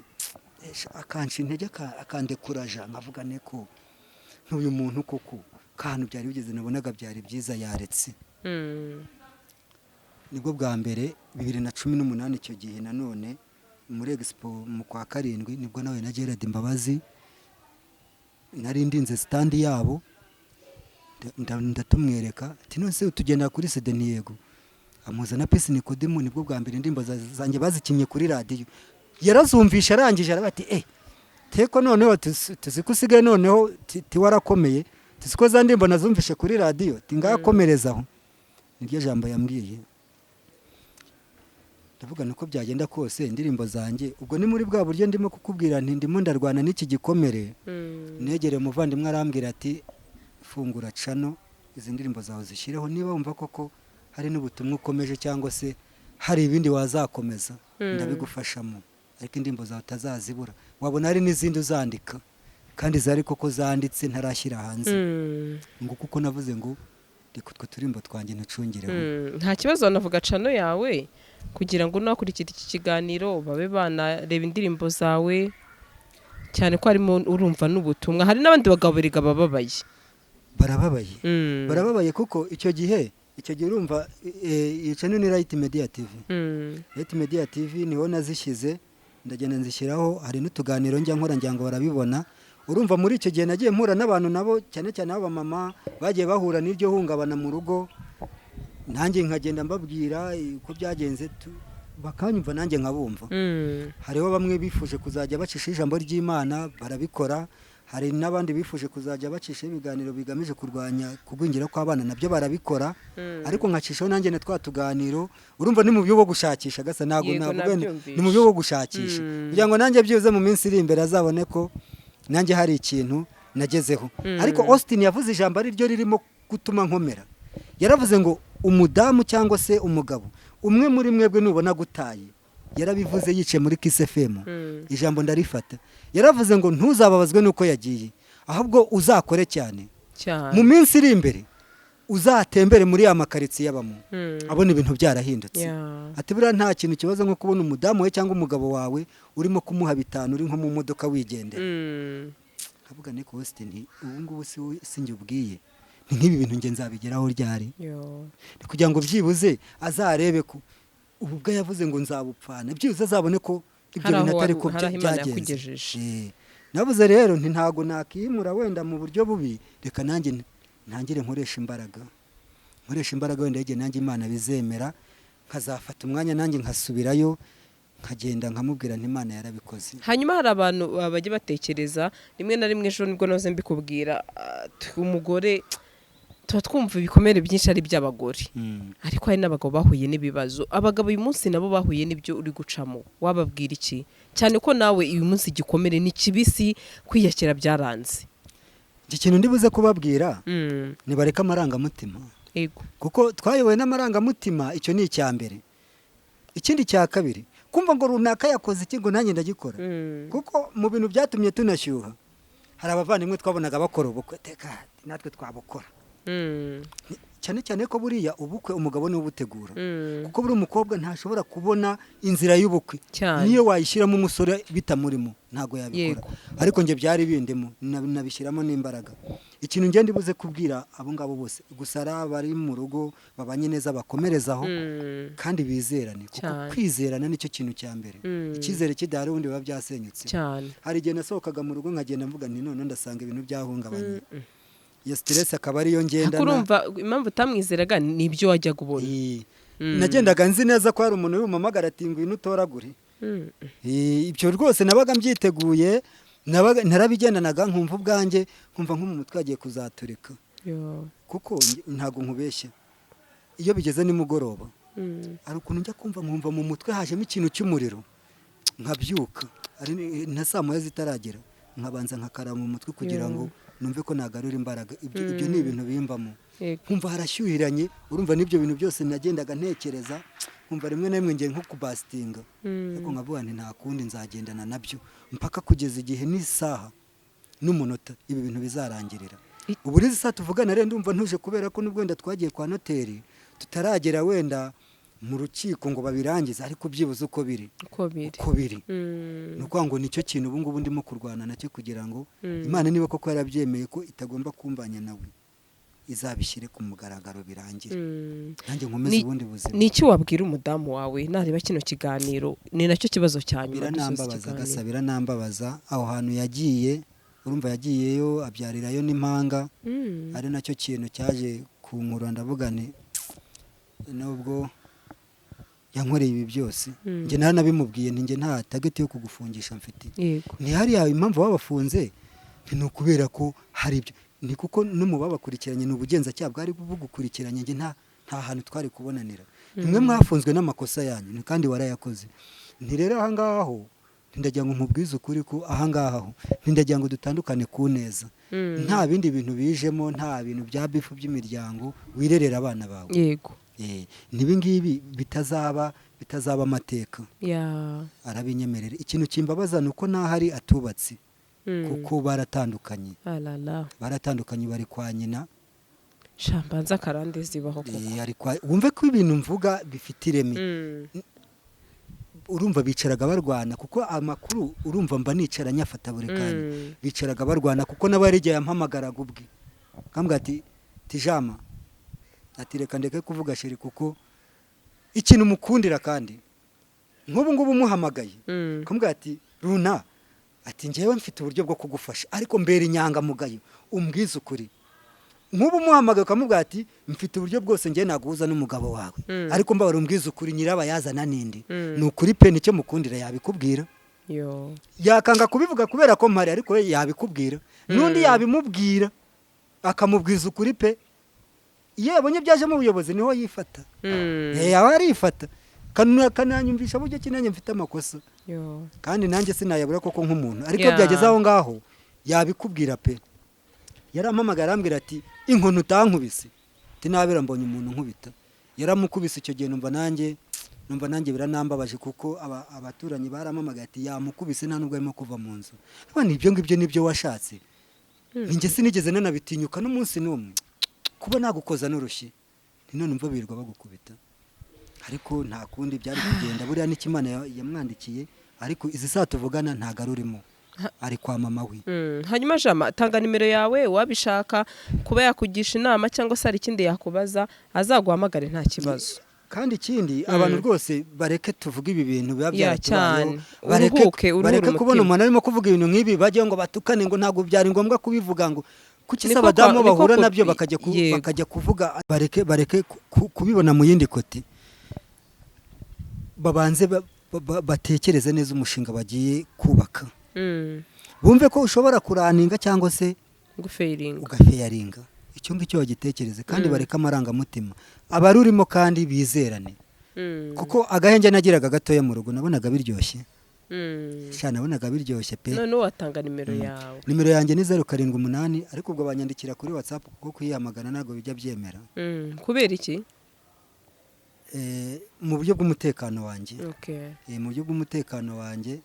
Akanca intege, akandekuraja, nkavuga neko nk'uyu muntu koko. Kantu byari bigeze, nabonaga byari byiza, yaretse. Nibwo bwa mbere 2018, icyo gihe nanone muri expo mu kwa karindwi, nibwo nawe na Gerard Mbabazi nari ndinze stand yabo, ndatumwereka ati: "None se tugenda kuri CD?" Yego. Amuza na Peace Nikodemu. Nibwo bwa mbere indirimbo zanjye bazikinnye kuri radiyo. Yarazumvisha, arangije aravuga ati: "Eh, teko noneho tuzi ko usigaye noneho tiwarakomeye, tuzi ko za ndirimbo nazumvishe kuri radiyo, tingakomerezaho." Niryo jambo yambwiye. Ndavuga nuko byagenda kose indirimbo zanjye, ubwo ni muri bwa buryo ndimo kukubwira nti ndimo ndarwana n'iki gikomere. Negereye umuvandimwe, arambwira ati: "Fungura channel, izi ndirimbo zawe zishyireho, niba wumva koko hari n'ubutumwa ukomeje cyangwa se hari ibindi wazakomeza, ndabigufashamo, ariko indirimbo zawe utazazibura, wabona hari n'izindi uzandika." Kandi zari koko zanditse ntarashyira hanze. Ngo kuko navuze ngo reka utwo turimbo twanjye ntucungireho. Nta kibazo, wanavuga channel yawe kugira ngo nakurikira iki kiganiro babe banareba indirimbo zawe, cyane ko harimo urumva n'ubutumwa. Hari n'abandi bagabo erega bababaye. Barababaye. Barababaye kuko icyo gihe urumva, iyi channel ni Light Media TV. Light Media TV niho nazishyize, ndagenda nzishyiraho. Hari n'utuganiro njya nkora, ngira ngo barabibona. Urumva muri icyo gihe nagiye mpura n'abantu nabo, cyane cyane abamama bagiye bahura n'iryo hungabana mu rugo, nanjye nkagenda mbabwira uko byagenze, bakanyumva nanjye nkabumva. Hariho bamwe bifuje kuzajya bacisha ijambo ry'Imana, barabikora. Hari n'abandi bifuje kuzajya bacisha ibiganiro bigamije kurwanya kugwingira kw'abana, nabyo barabikora. Ariko nkacishaho nanjye na twa tuganiro. Urumva ni mu buryo bwo gushakisha gasa, ntabwo navuga ni mu buryo bwo gushakisha kugira ngo nanjye byibuze mu minsi iri imbere azabone ko nanjye hari ikintu nagezeho. Ariko Austin yavuze ijambo ari ryo ririmo gutuma nkomera. Yaravuze ngo umudamu cyangwa se umugabo umwe muri mwebwe nubona gutaye, yarabivuze yicaye muri Kiss FM. Ijambo ndarifata. Yaravuze ngo ntuzababazwe n'uko yagiye, ahubwo uzakore cyane cyane mu minsi iri imbere, uzatembere muri ya makaritsiye abamo, abona ibintu byarahindutse. Ati: "Buriya nta kintu kibazo nko kubona umudamu we cyangwa umugabo wawe urimo kumuha 5, uri nko mu modoka wigendera." Nkavuga niko Austin, ubu ngubu si njye ubwiye, ni nk'ibi bintu njye nzabigeraho ryari? Yo. Ni kugira ngo byibuze azarebe ko ubu bwo yavuze ngo nzabupfana, byibuze azabone ko ibyo Hari bintu aho atari ko hari aho Imana byagenze. yakugejeje. Navuze rero nti ntago nakimura wenda mu buryo bubi, reka nanjye ntangire nkoresha imbaraga, nkoresha imbaraga, wenda igihe nanjye Imana bizemera nkazafata umwanya nanjye nkasubirayo, nkagenda nkamubwira nti Imana yarabikoze. Hanyuma hari abantu bajya batekereza rimwe na rimwe, ejo nibwo nahoze mbikubwira, umugore tuba twumva ibikomere byinshi ari iby'abagore, ariko hari n'abagabo bahuye n'ibibazo. Abagabo uyu munsi nabo bahuye n'ibyo uri gucamo, wababwira iki? Cyane ko nawe uyu munsi igikomere ni kibisi, kwiyakira byaranze. Iki kintu ndibuze kubabwira, nibareke amarangamutima, kuko twayobowe n'amarangamutima. Icyo ni icya mbere. Ikindi cya kabiri, kumva ngo runaka yakoze iki, ngo nanjye ndagikora. Kuko mu bintu byatumye tunashyuha, hari abavandimwe twabonaga bakora ubukwe, teka natwe twabukora. Cyane cyane ko buriya ubukwe umugabo niwe ubutegura, kuko buri umukobwa ntashobora kubona inzira y'ubukwe. Niyo wayishyiramo umusore bitamurimo, ntabwo yabikora. Ariko njye byari bindimo, nabishyiramo n'imbaraga. Ikintu ngenda ibuze kubwira abo ngabo bose gusa, ari abari mu rugo babanye neza, bakomerezaho kandi bizerane, kuko kwizerana nicyo kintu cya mbere. Icyizere kidahari ubundi biba byasenyutse. Hari igihe nasohokaga mu rugo nkagenda mvuga nti none ndasanga ibintu byahungabanye, iyo stress akaba ariyo Ariko ngendana. urumva impamvu utamwizeraga ni ibyo wajyaga ubona. Nagendaga nzi neza ko hari umuntu uri bumamagara ati: "Ngwino utoragure." Ibyo rwose nabaga mbyiteguye, narabigendanaga, nkumva ubwanjye, nkumva nko mu mutwe hagiye kuzaturika. Yo. Kuko ntabwo nkubeshya, iyo bigeze nimugoroba, hari ukuntu njya kumva nkumva mu mutwe hajemo ikintu cy'umuriro, nkabyuka ari na saa 1 zitaragera, nkabanza nkakaraba mu mutwe kugira ngo numve ko nagarura imbaraga. Ibyo ni ibintu bimbamo. Nkumva harashyuhiranye. Urumva n'ibyo bintu byose nagendaga ntekereza, nkumva rimwe na rimwe ngiye nko kubasitinga, ariko nkavuga nti nta kundi, nzagendana nabyo mpaka kugeza igihe n'isaha n'umunota ibi bintu bizarangirira. Ubu n'izi saha tuvugana rero ndumva ntuje, kubera ko nubwo wenda twagiye kwa noteri, tutaragera wenda mu rukiko ngo babirangize, ariko byibuze uko biri, Uko biri. uko biri, ni ukuvuga ngo nicyo kintu ubu ngubu ndimo kurwana nacyo kugira ngo Imana niba koko yarabyemeye ko itagomba kumbanya nawe. Izabishyire ku mugaragaro birangire, nanjye nkomeze ubundi buzima. Ni iki wabwira umudamu wawe nareba kino kiganiro? Ni nacyo kibazo cya nyuma dusoza Biranambabaza ikiganiro. Gasa, biranambabaza aho hantu yagiye. Urumva yagiyeyo abyarirayo n'impanga, ari nacyo kintu cyaje kunkura. Ndavuga nti nubwo yankoreye ibi byose, njye naranabimubwiye nti njye nta target yo kugufungisha mfite. Ntihariya impamvu babafunze ni ukubera ko hari ibyo, ni kuko no mu babakurikiranye ni ubugenzacyaha bwari bugukurikiranye. Njye nta hantu twari kubonanira. Nimwe mwafunzwe n'amakosa yanyu, ni kandi warayakoze. Nti rero aha ngaha ho ntindagira ngo nkubwize ukuri ko aha ngaha ho ntindagira ngo dutandukane ku neza, nta bindi bintu bijemo, nta bintu bya beef by'imiryango, wirerera abana bawe. N'ibi ngibi bitazaba amateka. Arabinyemerera. Ikintu kimbabaza ni uko n'ahari atubatse, kuko baratandukanye. Alala. Baratandukanye, bari kwa nyina. Shambanza karande zibaho koko. Ari kwa, wumve ko ibintu mvuga bifite ireme. Urumva bicaraga barwana, kuko amakuru urumva mba nicara nyafata buri kanya. Bicaraga barwana, kuko nawe yari igihe yampamagaraga ubwe akambwira ati tijama, ati reka ndeke kuvuga chéri, kuko ikintu mukundira kandi nk'ubu ngubu umuhamagaye akamubwira ati runa, ati njyewe mfite uburyo bwo kugufasha, ariko mbere inyangamugayo umbwize ukuri. Nk'ubu umuhamagaye ukamubwira ati mfite uburyo bwose njye naguhuza n'umugabo wawe, ariko mbabara umbwize ukuri, nyirabayazana nindi. Ni ukuri pe, nicyo mukundira, yabikubwira. Yo. Yakanga kubivuga kubera ko mpari, ariko we yabikubwira. N'undi yabimubwira akamubwiza ukuri pe. Iyo yabonye byajemo ubuyobozi niho yifata. Yaba arifata akananyumvisha buryo ki nanjye mfite amakosa, Yo. kandi nanjye sinayabura koko nk'umuntu, ariko iyo byageze aho ngaho yabikubwira pe. Yarampamagaye arambwira ati inkoni utankubise, ati nabera mbonye umuntu nkubita. Yaramukubise icyo gihe, numva nanjye biranambabaje, kuko abaturanyi barampamagaye ati yamukubise, nta nubwo arimo kuva mu nzu. None ibyo ngibyo nibyo washatse? Ninjye sinigeze nanabitinyuka n'umunsi n'umwe kuba nagukoza n'urushyi. Ni none umva birirwa bagukubita. Ariko nta kundi byari kugenda, buriya n'icyo Imana yamwandikiye. Ariko izi saa tuvugana ntago arurimo, ari kwa mama we. Hanyuma Jama, tanga nimero yawe, wabishaka kuba yakugisha inama cyangwa se hari ikindi yakubaza azaguhamagare, nta kibazo. Kandi ikindi, abantu rwose bareke tuvuge ibi bintu biba Ya, byaratubayeho. cyane. Bareke, Uruhuke, uruhure bareke kubona umutima. umuntu arimo kuvuga ibintu nk'ibi bajye ngo batukane, ngo ntabwo byari ngombwa kubivuga, ngo kuki se Niko abadamu niko bahura nabyo bakajya kuvuga. Bareke kubibona mu yindi côté, babanze batekereze neza umushinga bagiye kubaka, bumve ko ushobora kuraninga cyangwa se Gufailinga. Ugafailinga. Icyo ngicyo bagitekereze kandi bareke amarangamutima abarurimo, kandi bizerane, kuko agahenge nagiraga gatoya mu rugo nabonaga biryoshye. Sha, nabonaga biryoshye pe. Noneho watanga nimero yawe. Nimero yanjye ni 078, ariko ubwo banyandikira kuri WhatsApp kuko kuyihamagara ntabwo bijya byemera. Kubera iki? Mu buryo bw'umutekano wanjye. Mu buryo bw'umutekano wanjye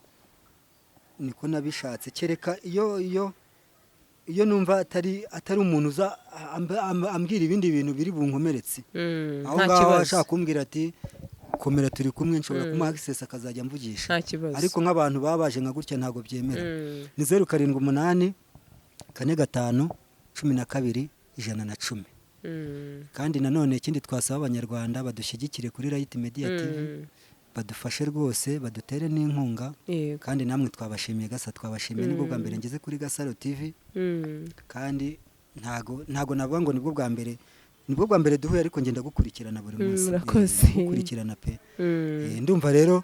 niko nabishatse, kereka iyo numva atari umuntu uza ambwira ibindi bintu biri bunkomeretse, aho Nta ngaho kibazo. ashaka kumbwira ati komera turi kumwe, nshobora kumuha access akazajya amvugisha. Nta kibazo. Ariko nk'abantu baba baje nka gutya ntabwo byemera. Ni 0784 52 110. Kandi nanone ikindi twasaba Abanyarwanda, badushyigikire kuri Light Media TV, badufashe rwose, badutere n'inkunga. Kandi namwe twabashimiye, Gasa, twabashimiye. Nibwo bwa mbere ngeze kuri Gasaro TV, kandi ntago navuga ngo nibwo bwa mbere, nibwo bwa mbere duhuye, ariko ngenda gukurikirana buri munsi. Murakoze. Gukurikirana pe. Ndumva rero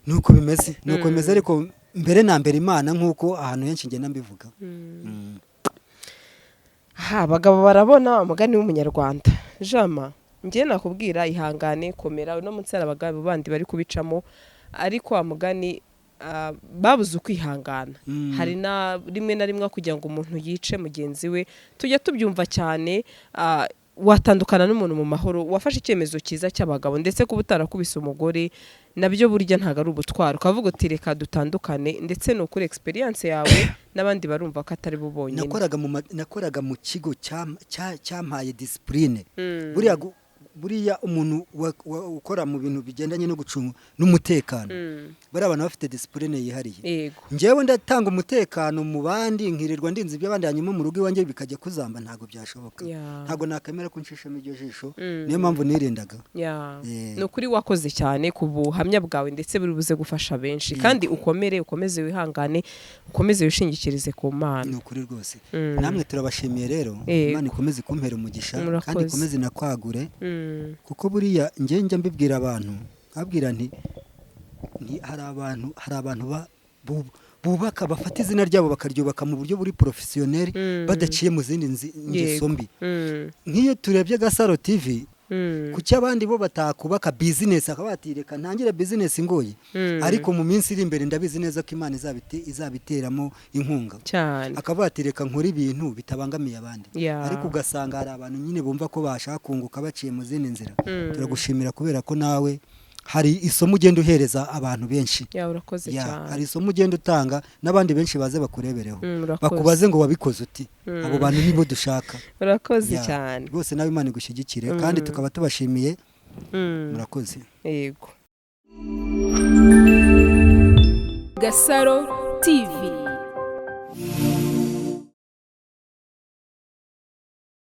nuko bimeze, ariko mbere na mbere Imana, nk'uko ahantu henshi ngenda mbivuga. Ha, abagabo barabona umugani w'Umunyarwanda. Jama, njye nakubwira ihangane, komera. Uno munsi hari abagabo bandi bari kubicamo, ariko wa mugani babuze ukwihangana. Hari na rimwe na rimwe kugira ngo umuntu yice mugenzi we, tujya tubyumva cyane. Watandukana n'umuntu mu mahoro, wafashe icyemezo cyiza cy'abagabo, ndetse kuba utarakubise umugore nabyo burya ntabwo ari ubutwari, ukavuga uti reka dutandukane. Ndetse ni ukuri experience yawe n'abandi barumva ko atari bo bonyine. Nakoraga mu kigo cyampaye discipline. Buriya Buriya umuntu ukora mu bintu bigendanye no gucunga n'umutekano, bariya abantu bafite discipline yihariye. Njyewe ndatanga umutekano mu bandi, nkirirwa ndinze iby'abandi, hanyuma mu rugo iwanjye bikajya kuzamba, ntabwo byashoboka. Ntabwo nakwemera ko nshishamo iryo jisho. Niyo mpamvu nirindaga. Ni ukuri wakoze cyane ku buhamya bwawe, ndetse buri buze gufasha benshi. Kandi ukomere, ukomeze wihangane, ukomeze wishingikirize ku Mana. Ni ukuri rwose. Namwe turabashimiye rero. Imana ikomeze kumpera umugisha Murakoze. kandi ikomeze inakwagure, kuko buriya njye njya mbibwira abantu, nkabwira nti hari abantu bubaka, bafata izina ryabo bakaryubaka mu buryo buri professionnel, badaciye mu zindi ngeso mbi. Nk'iyo turebye Gasaro TV, kuki abandi bo batakubaka business, akaba bati: "Reka ntangire business ngoye"? Ariko mu minsi iri imbere ndabizi neza ko Imana izabiteramo inkunga. Akaba ati: "Reka nkore ibintu bitabangamiye abandi." Ariko ugasanga hari abantu nyine bumva ko bashaka kunguka baciye mu zindi nzira. Turagushimira kubera ko nawe hari isomo ugenda uhereza abantu benshi. Ya, urakoze cyane. Hari isomo ugenda utanga, n'abandi benshi baze bakurebereho, Urakoze. bakubaze ngo: "Wabikoze uti?" Abo bantu nibo dushaka. Urakoze cyane. Rwose nawe Imana igushyigikire, kandi tukaba tubashimiye. Murakoze. Yego. Gasaro TV.